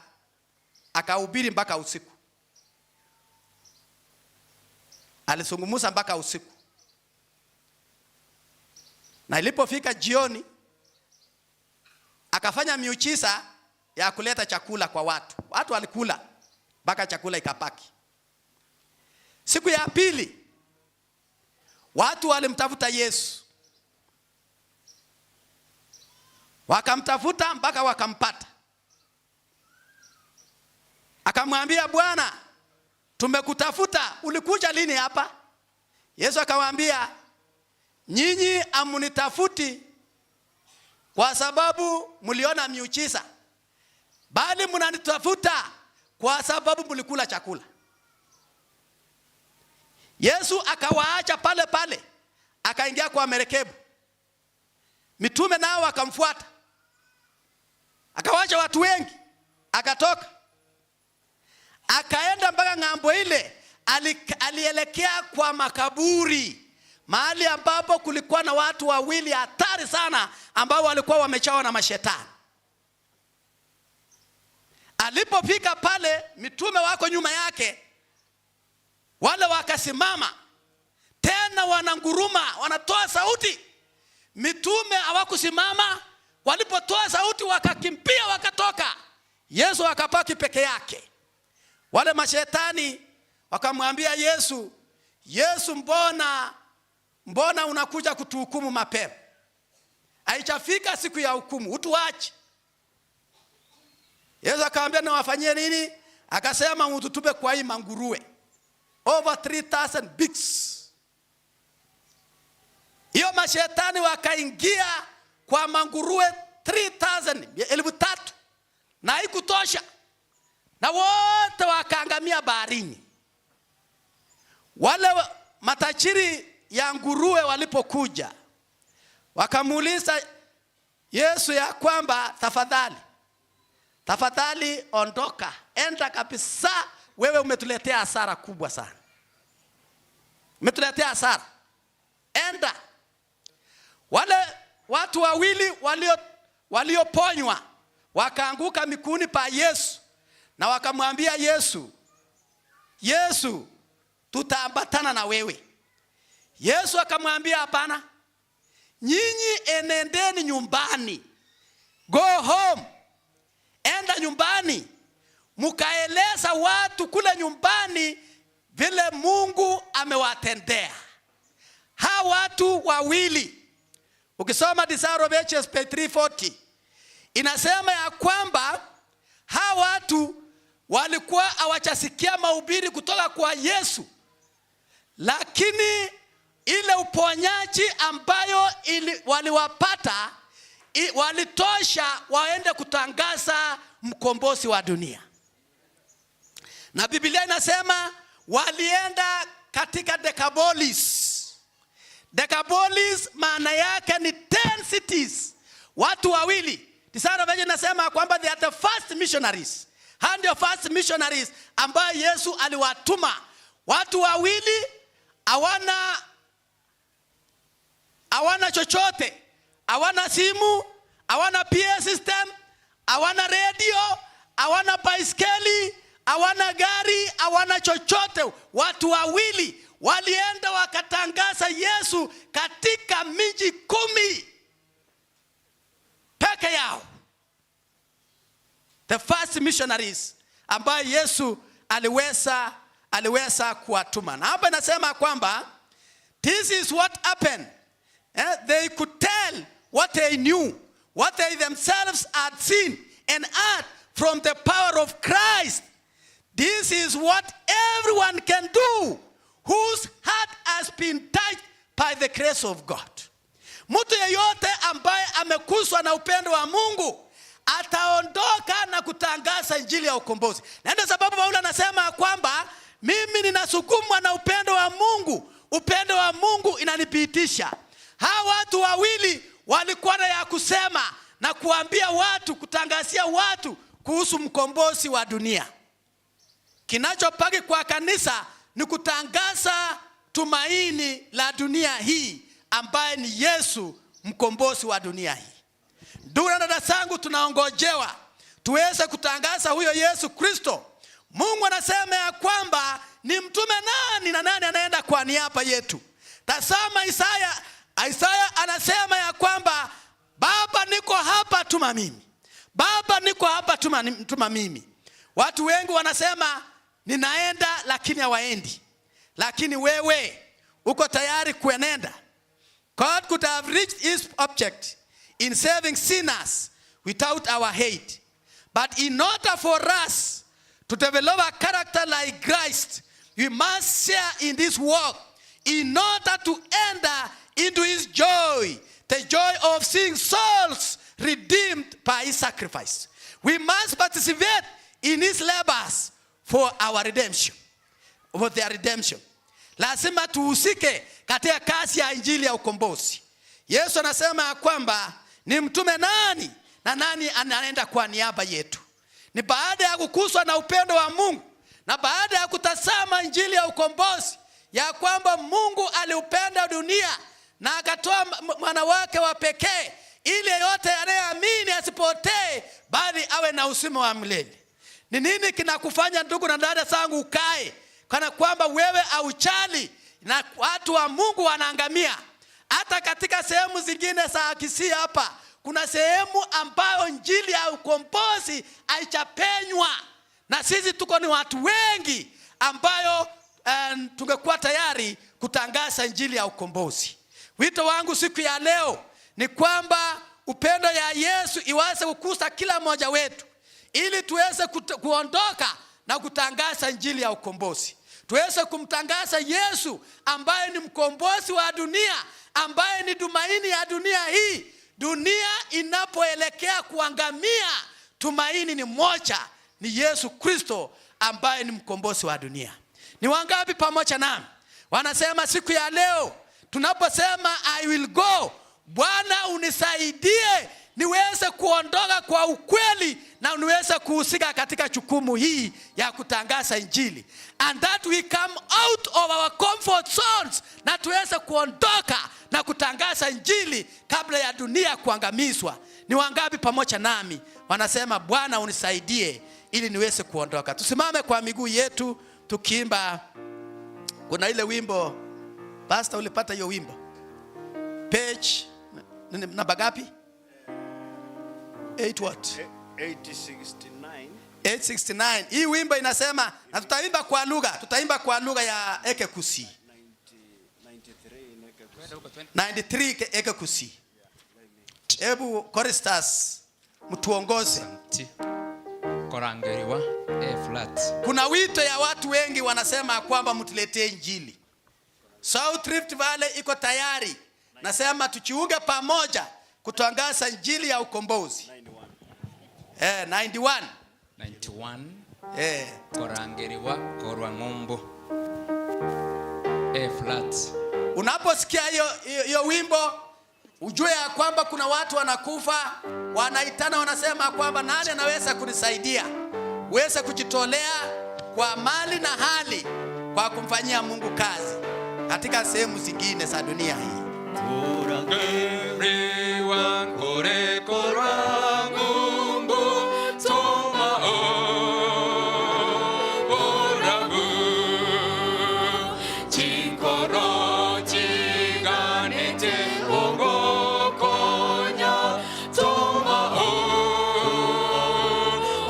akahubiri mpaka usiku. Alizungumza mpaka usiku. Na ilipofika jioni akafanya miujiza ya kuleta chakula kwa watu. Watu walikula mpaka chakula ikabaki. Siku ya pili watu walimtafuta Yesu. Wakamtafuta mpaka wakampata. Akamwambia, Bwana, tumekutafuta, ulikuja lini hapa? Yesu akamwambia, nyinyi hamunitafuti kwa sababu mliona miujiza, bali mnanitafuta kwa sababu mlikula chakula. Yesu akawaacha pale pale, akaingia kwa merikebu. Mitume nao wakamfuata. Akawaacha watu wengi, akatoka. Akaenda mpaka ng'ambo ile, alielekea kwa makaburi, mahali ambapo kulikuwa na watu wawili hatari sana ambao walikuwa wamechawa na mashetani. Alipofika pale, mitume wako nyuma yake, wale wakasimama tena wananguruma, wanatoa sauti. Mitume hawakusimama, walipotoa sauti wakakimbia wakatoka. Yesu akabaki peke yake. Wale mashetani wakamwambia Yesu, Yesu, mbona unakuja kutuhukumu mapema? Haijafika siku ya hukumu, utuache. Yesu akamwambia, niwafanyie nini? Akasema, ututupe kwa hii manguruwe. Over 3,000 pigs. Hiyo mashetani wakaingia kwa manguruwe 3,000, 3,000. Na haikutosha. Na wote wakaangamia baharini. Wale matajiri ya nguruwe walipokuja, wakamuuliza Yesu ya kwamba, tafadhali, tafadhali ondoka, enda kabisa, wewe umetuletea hasara kubwa sana. Umetuletea hasara. Enda. Wale watu wawili walioponywa wakaanguka miguuni pa Yesu na wakamwambia Yesu, Yesu, tutaambatana na wewe. Yesu akamwambia, hapana, nyinyi enendeni nyumbani. Go home. Enda nyumbani. Mukaeleza watu kule nyumbani vile Mungu amewatendea. Hawa watu wawili, ukisoma Desire of Ages page 340, inasema ya kwamba hawa watu walikuwa hawajasikia mahubiri kutoka kwa Yesu, lakini Ile uponyaji ambayo waliwapata walitosha waende kutangaza mkombozi wa dunia. Na Biblia inasema walienda katika Decapolis. Decapolis maana yake ni 10 cities. Watu wawili. Desire of Ages inasema kwamba they are the first missionaries. Hao ndio first missionaries ambayo Yesu aliwatuma. Watu wawili, hawana chochote, hawana simu, hawana PA system, hawana radio, hawana baiskeli, hawana gari, hawana chochote. Watu wawili walienda wakatangaza Yesu katika miji 10 peke yao. The first missionaries ambayo Yesu aliweza kuwatuma. Na hapa inasema kwamba this is what happened. They could tell what they knew, what they themselves had seen and heard from the power of Christ. This is what everyone can do whose heart has been touched by the grace of God. Mtu yeyote ambaye ameguswa na upendo wa Mungu ataondoka na kutangaza injili ya ukombozi. Na ndio sababu Paulo anasema kwamba mimi ninasukumwa na upendo wa Mungu. Upendo wa Mungu inanipitisha. Hawa watu wawili walikuwa na ya kusema na kuambia watu, kutangazia watu kuhusu mkombozi wa dunia. Kinachobaki kwa kanisa ni kutangaza tumaini la dunia hii ambaye ni Yesu, mkombozi wa dunia hii. Ndugu na dada zangu, tunaongojewa tuweze kutangaza huyo Yesu Kristo. Mungu anasema ya kwamba ni mtume nani na nani anaenda kwa niaba yetu. Tazama Isaya, Isaya anasema ya kwamba, "Baba, niko hapa, tuma mimi. Baba, niko hapa, tuma mimi." Watu wengi wanasema ninaenda, lakini hawaendi. Lakini wewe uko tayari kuenenda? God could have reached his object in saving sinners without our aid. But in order for us to develop a character like Christ, we must share in this work in order to enter into his joy, the joy of seeing souls redeemed by his sacrifice. We must participate in his labors for our redemption, for their redemption. Lazima tuhusike katika kazi ya injili ya ukombozi. Yesu anasema ya kwamba ni mtume nani na nani anaenda kwa niaba yetu. Ni baada ya kuguswa na upendo wa Mungu na baada ya kutazama injili ya ukombozi ya kwamba Mungu aliupenda dunia na akatoa mwana wake wa pekee ili yeyote anayeamini asipotee bali awe na uzima wa milele. Ni nini kinakufanya, ndugu na dada zangu, ukae kana kwamba wewe haujali na watu wa Mungu wanaangamia? Hata katika sehemu zingine za Kisii hapa kuna sehemu ambayo injili ya ukombozi haijapenywa, na sisi tuko ni watu wengi ambayo tungekuwa tayari kutangaza injili ya ukombozi. Wito wangu siku ya leo ni kwamba upendo ya Yesu iweze kukusa kila mmoja wetu ili tuweze kuondoka na kutangaza injili ya ukombozi. Tuweze kumtangaza Yesu ambaye ni mkombozi wa dunia, ambaye ni tumaini ya dunia hii. Dunia inapoelekea kuangamia, tumaini ni moja, ni Yesu Kristo ambaye ni mkombozi wa dunia. Ni wangapi pamoja nami wanasema siku ya leo tunaposema "I will go", Bwana unisaidie niweze kuondoka kwa ukweli na niweze kuhusika katika jukumu hii ya kutangaza injili, and that we come out of our comfort zones, na tuweze kuondoka na kutangaza injili kabla ya dunia kuangamizwa. Ni wangapi pamoja nami wanasema, "Bwana unisaidie ili niweze kuondoka"? Tusimame kwa miguu yetu tukiimba. Kuna ile wimbo, Pastor, ulipata hiyo wimbo page namba ngapi? 8 what? 869. 869. Hii wimbo inasema, na tutaimba kwa lugha, tutaimba kwa lugha ya Ekegusii. 90, 93 in Ekegusii. 93 Ekegusii. Hebu choristers mtuongoze. Santi. Korangeriwa A flat. Kuna wito ya watu wengi wanasema kwamba mtuletee injili. South Rift Valley iko tayari. Nasema tujiunge pamoja kutangaza injili ya ukombozi. 91. 91. 91. Korangeriwa korwa ng'umbu A flat. Unaposikia hiyo wimbo ujue ya kwamba kuna watu wanakufa, wanaitana, wanasema kwamba nani anaweza kunisaidia? Uweze kujitolea kwa mali na hali kwa kumfanyia Mungu kazi katika sehemu zingine za dunia hii. Korangeriwa kore korwa ng'umbu toma o borabu chinkoro chiganete ogokonya toma o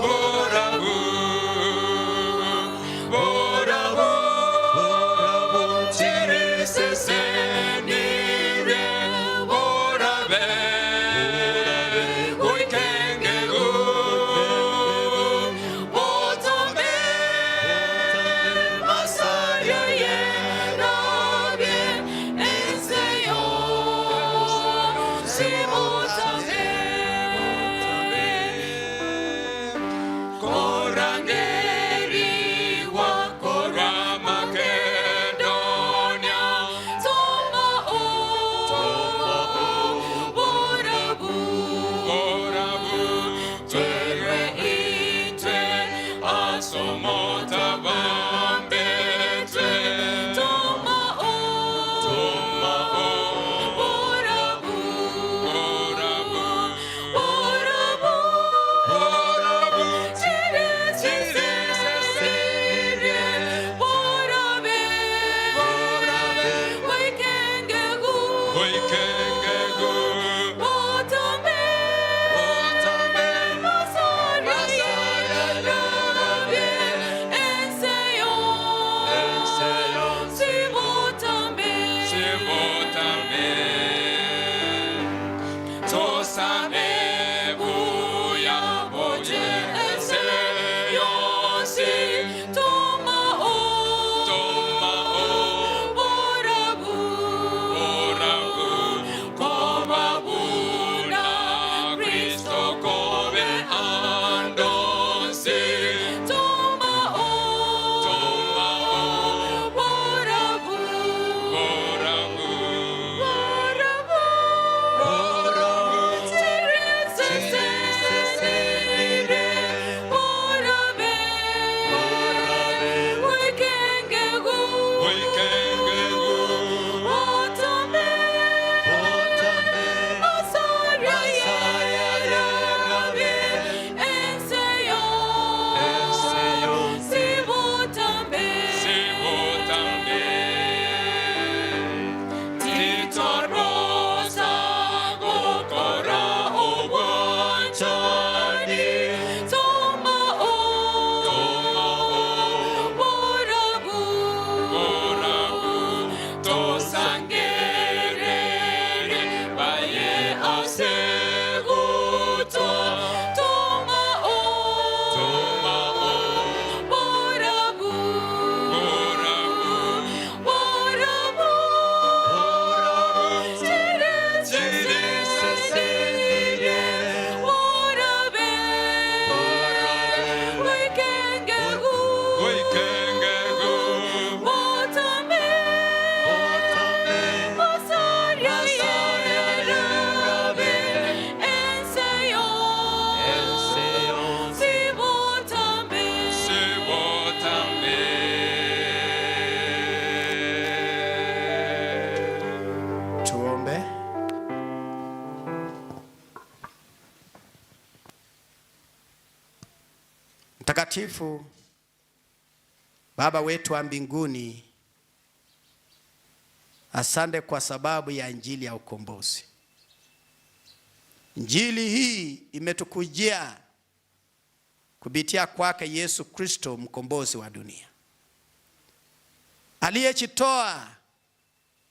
borabu borabu chiresesenire borabe oikengegu botome masaria yerabie enseyo simotame korangeriwa korwa Makedonia toma o borabu borabu twerwe itwe asomota bambetwe toma o borabu borabu borabu borabu chiresesenire borabe borabe oikengegu oikengegu botame botame masaria yerabie enseyo enseyo sibotame sibotame tosane buya boje enseyo si toma o toma o borabu borabu kobabuna Kristo kobe andonsi toma o toma o borabu borabu borabu borabu chiresesenire borabe borabe oikengegu oikengegu botame botame masaria yerabie enseyo enseyo sibotame sibotame titorosa gokora obwanchani toma o toma o borabu borabu tosangerere baye aseguto toma o toma o borabu borabu borabu chiresesenire borabe oikengegu oikengegu botame botame masaria yerabe enseyo enseyo sibotame sibotame. Tuombe. Mtakatifu Baba wetu wa mbinguni, asante kwa sababu ya injili ya ukombozi. Injili hii imetukujia kupitia kwake Yesu Kristo, mkombozi wa dunia, aliyejitoa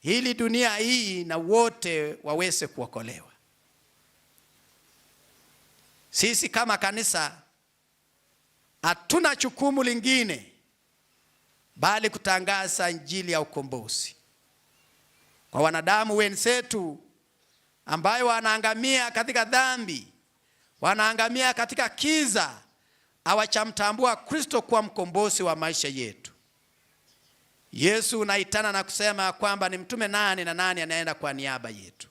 ili dunia hii na wote waweze kuokolewa. Sisi kama kanisa hatuna jukumu lingine bali kutangaza injili ya ukombozi. Kwa wanadamu wenzetu ambayo wanaangamia katika dhambi, wanaangamia katika kiza, hawajamtambua Kristo kuwa mkombozi wa maisha yetu. Yesu unaitana na kusema kwamba ni mtume nani na nani anaenda kwa niaba yetu.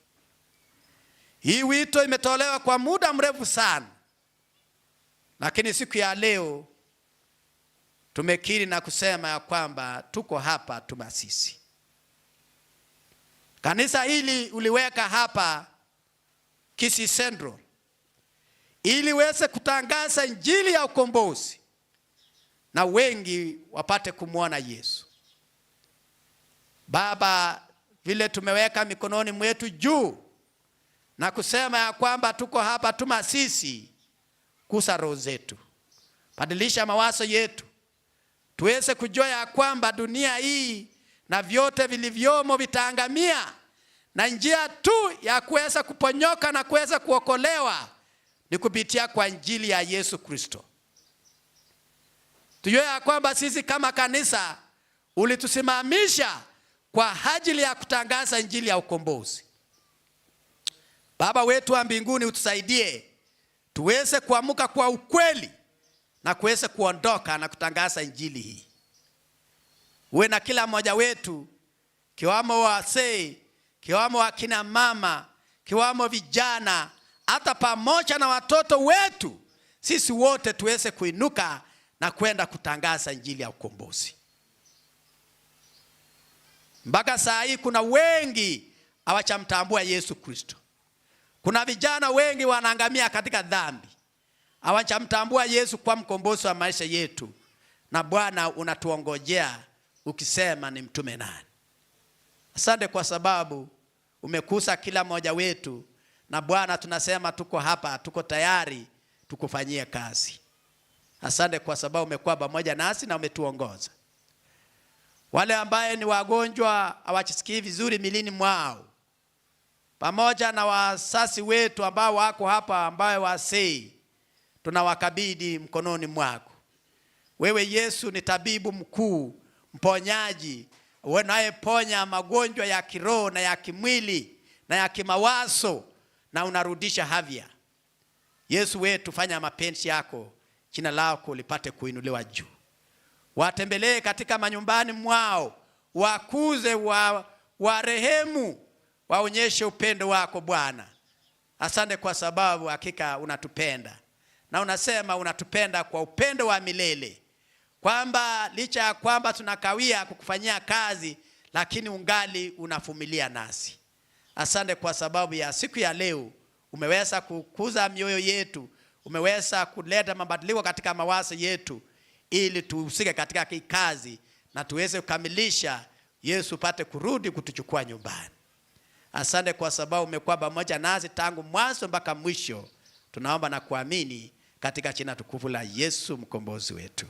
Hii wito imetolewa kwa muda mrefu sana, lakini siku ya leo tumekiri na kusema ya kwamba tuko hapa tumasisi. Kanisa hili uliweka hapa Kisii Central ili uweze kutangaza injili ya ukombozi na wengi wapate kumwona Yesu. Baba, vile tumeweka mikononi mwetu juu na kusema ya kwamba tuko hapa tuma sisi, kusa roho zetu, badilisha mawazo yetu, tuweze kujua ya kwamba dunia hii na vyote vilivyomo vitaangamia, na njia tu ya kuweza kuponyoka na kuweza kuokolewa ni kupitia kwa injili ya Yesu Kristo. Tujue ya kwamba sisi kama kanisa ulitusimamisha kwa ajili ya kutangaza injili ya ukombozi. Baba wetu wa mbinguni, utusaidie tuweze kuamka kwa ukweli na kuweza kuondoka na kutangaza injili hii. Uwe na kila mmoja wetu, kiwamo wazee, kiwamo akina mama, kiwamo vijana, hata pamoja na watoto wetu, sisi wote tuweze kuinuka na kwenda kutangaza injili ya ukombozi. Mpaka saa hii kuna wengi hawajamtambua Yesu Kristo. Kuna vijana wengi wanaangamia katika dhambi, hawajamtambua Yesu kwa mkombozi wa maisha yetu. Na Bwana unatuongojea ukisema ni mtume nani. Asante kwa sababu umekusa kila mmoja wetu, na Bwana tunasema tuko hapa, tuko tayari tukufanyie kazi. Asante kwa sababu umekuwa pamoja nasi na umetuongoza. Wale ambaye ni wagonjwa hawajisikii vizuri milini mwao, pamoja na wasasi wetu ambao wako hapa ambao wasei, tunawakabidhi mkononi mwako. Wewe Yesu ni tabibu mkuu, mponyaji, unayeponya magonjwa ya kiroho na ya kimwili na ya kimawazo, na unarudisha afya. Yesu wetu, fanya mapenzi yako, jina lako lipate kuinuliwa juu. Watembelee katika manyumbani mwao, wakuze, warehemu, waonyeshe upendo wako Bwana. Asante kwa sababu hakika unatupenda, na unasema unatupenda kwa upendo wa milele, kwamba licha ya kwamba tunakawia kukufanyia kazi, lakini ungali unavumilia nasi. Asante kwa sababu ya siku ya leo umeweza kukuza mioyo yetu, umeweza kuleta mabadiliko katika mawazo yetu, ili tuhusike katika hii kazi na tuweze kukamilisha, Yesu pate kurudi kutuchukua nyumbani. Asante kwa sababu umekuwa pamoja nasi tangu mwanzo mpaka mwisho. Tunaomba na kuamini katika jina tukufu la Yesu mkombozi wetu.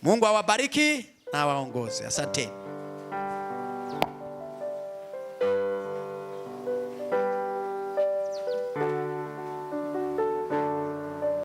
Mungu awabariki na awaongoze. Asante.